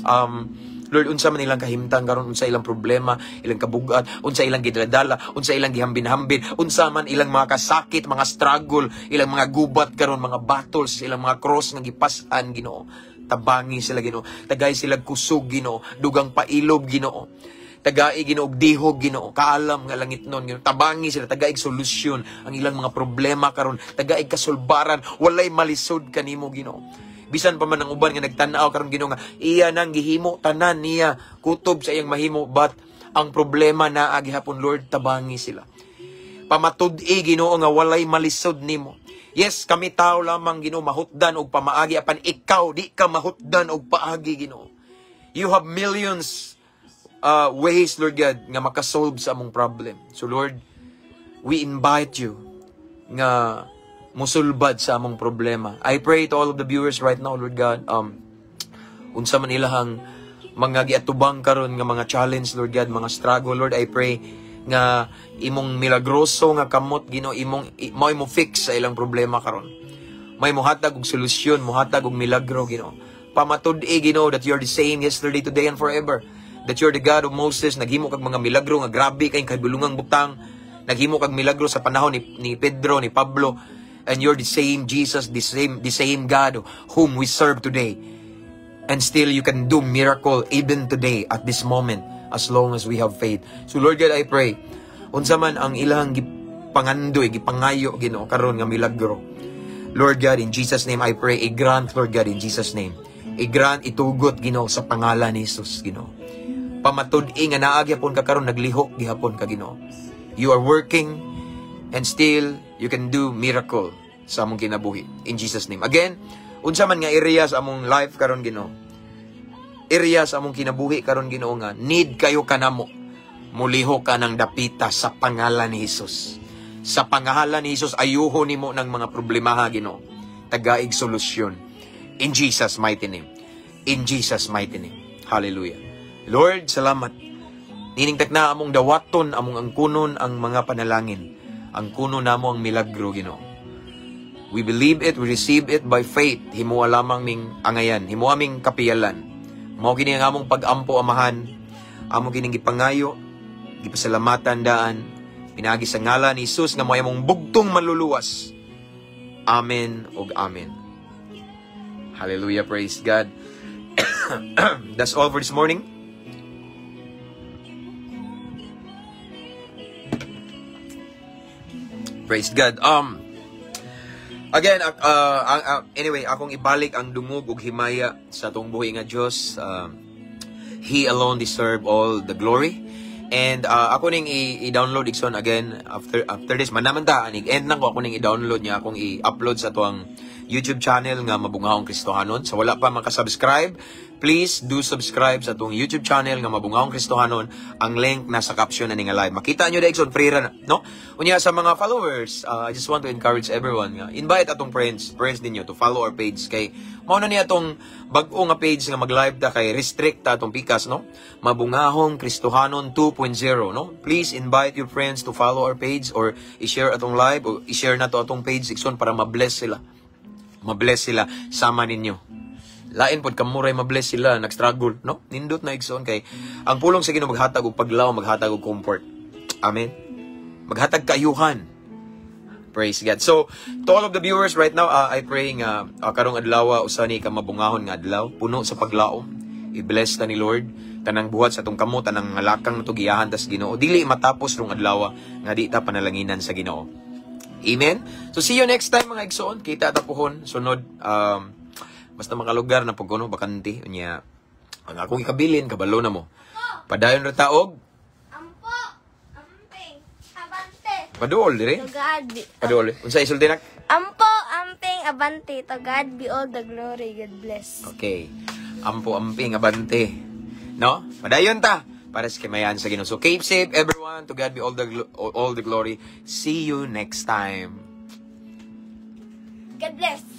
Speaker 1: Lord, unsa man ilang kahimtang karon, unsa ilang problema, ilang kabugat, unsa ilang gidaladala, unsa ilang gihambin-hambin, unsa man ilang mga kasakit, mga struggle, ilang mga gubat karon, mga battles, ilang mga cross nga gipas-an, Ginoo. Tabangi sila, Ginoo. Tagay sila kusog, Ginoo. Dugang pailob, Ginoo. Tagai, Ginoo, og dihog, Ginoo. Kaalam nga langit nun, Ginoo. Tabangi sila, tagaig solusyon ang ilang mga problema karon, tagaig kasulbaran, walay malisod kanimo, Ginoo. Bisan pa man ang uban nga nagtan-aw karon, Ginoo, nga iya nang gihimo tanan niya, kutob sa iyang mahimo, but ang problema naa gihapon. Lord, tabangi sila. Pamatud-i, Ginoo, nga walay malisod nimo. Yes, kami tao lamang, Ginoo, mahutdan og pamaagi, apan ikaw di ka mahutdan og paagi, Ginoo. You have millions ways, Lord God, nga makasolve sa among problem. So Lord, we invite you nga musulbad sa among problema. I pray to all of the viewers right now, Lord God, unsa man ilahang mga giatubang karon nga mga challenge, Lord God, mga struggle, Lord, I pray nga imong milagroso nga kamot, Ginoo, imong mao mo fix sa ilang problema karon. May mohatag og solusyon, mohatag og milagro, Ginoo. Pamatud-i, Ginoo, that you are the same yesterday, today, and forever. That you are the God of Moses, naghimo kag mga milagro nga grabe kay kahibulungang butang. Naghimo kag milagro sa panahon ni Pedro, ni Pablo, and you're the same Jesus, the same God whom we serve today. And still you can do miracle even today at this moment as long as we have faith. So Lord God, I pray, unsa man ang ilang gipangandoy, gipangayo, Ginoo, karon nga milagro. Lord God, in Jesus' name I pray, i-grant, Lord God, in Jesus' name. I-grant, itugot, Ginoo, sa pangalan ni Jesus, Ginoo. Pamatud-i nga naa gihapon ka karon, naglihok gihapon ka, Ginoo. You are working and still you can do miracle sa among kinabuhi in Jesus' name. Again, unsa man nga area sa among life karon, Ginoo, area sa among kinabuhi karon, Ginoo, nga need kayo kanamo, mulihok ka ng dapita sa pangalan ni Jesus. Sa pangalan ni Jesus, ayuho nimo ng mga problemaha, Ginoo. Tagaig solusyon. In Jesus' mighty name. In Jesus' mighty name. Hallelujah. Lord, salamat. Nining takna among dawaton, among angkunon ang mga panalangin. Angkunon namo ang milagro, Ginoo. We believe it, we receive it by faith. Himoa lamang ming angayan, himoa ming kapiyalan. Mao kini ang among pag-ampo, Amahan. Amo kining gipangayo, gipasalamatan daan. Pinaagi sa ngalan ni Jesus nga mao among bugtong maluluwas. Amen ug amen. Hallelujah, praise God. That's all for this morning. Praise God. Again, anyway, akong ibalik ang dungog ug himaya sa atong buhi nga Dios. He alone deserve all the glory. And ako ning i-download, igsoon, again after after this man naman ta anig end nang ko, ako ning i-download niya, akong i-upload sa atuang YouTube channel nga Mabungahong Kristohanon. Sa wala pa maka-subscribe, please do subscribe sa atong YouTube channel nga Mabungahong Kristohanon. Ang link nasa caption ani nga live. Makita nyo igsoon, free ra na, no? Unya sa mga followers, I just want to encourage everyone nga invite atong friends, friends ninyo to follow our page kay mao na niya atong bag-o nga page nga mag-live ta kay restrict ta atong pikas, no? Mabungahong Kristohanon 2.0, no? Please invite your friends to follow our page or i-share atong live o i-share na to atong page, igsoon, para ma-bless sila. Ma-bless sila sama ninyo. Lain pod kamuray ma-bless sila nag-struggle, no? Nindot na, igsoon, kay ang pulong sa Ginoo maghatag og paglaw, maghatag og comfort. Amen. Maghatag kaayuhan. Praise God. So, to all of the viewers right now, I pray nga karong adlaw usa ni ka mabungahon nga adlaw, puno sa paglaom. I-bless ta ni Lord tanang buhat sa atong kamot, tanang nga lakang nato giyahan tas Ginoo. Dili matapos rong adlaw nga di ta panalanginan sa Ginoo. Amen. So see you next time, mga igsoon. Kita ta puhon sunod, basta makalugar na pag kuno bakante unya ang akong ikabilin, kabalo na mo. Padayon ra ta og
Speaker 3: Ampo, amping, abante.
Speaker 1: Paduol dire.
Speaker 3: To God be,
Speaker 1: Paduol. Unsa isulti, nak?
Speaker 3: Ampo, amping, abante. To God be all the glory. God bless.
Speaker 1: Okay. Ampo, amping, abante. No? Padayon ta para sa kamayan sa Ginoo. So keep safe, everyone. To God be all the glory. See you next time.
Speaker 3: God bless.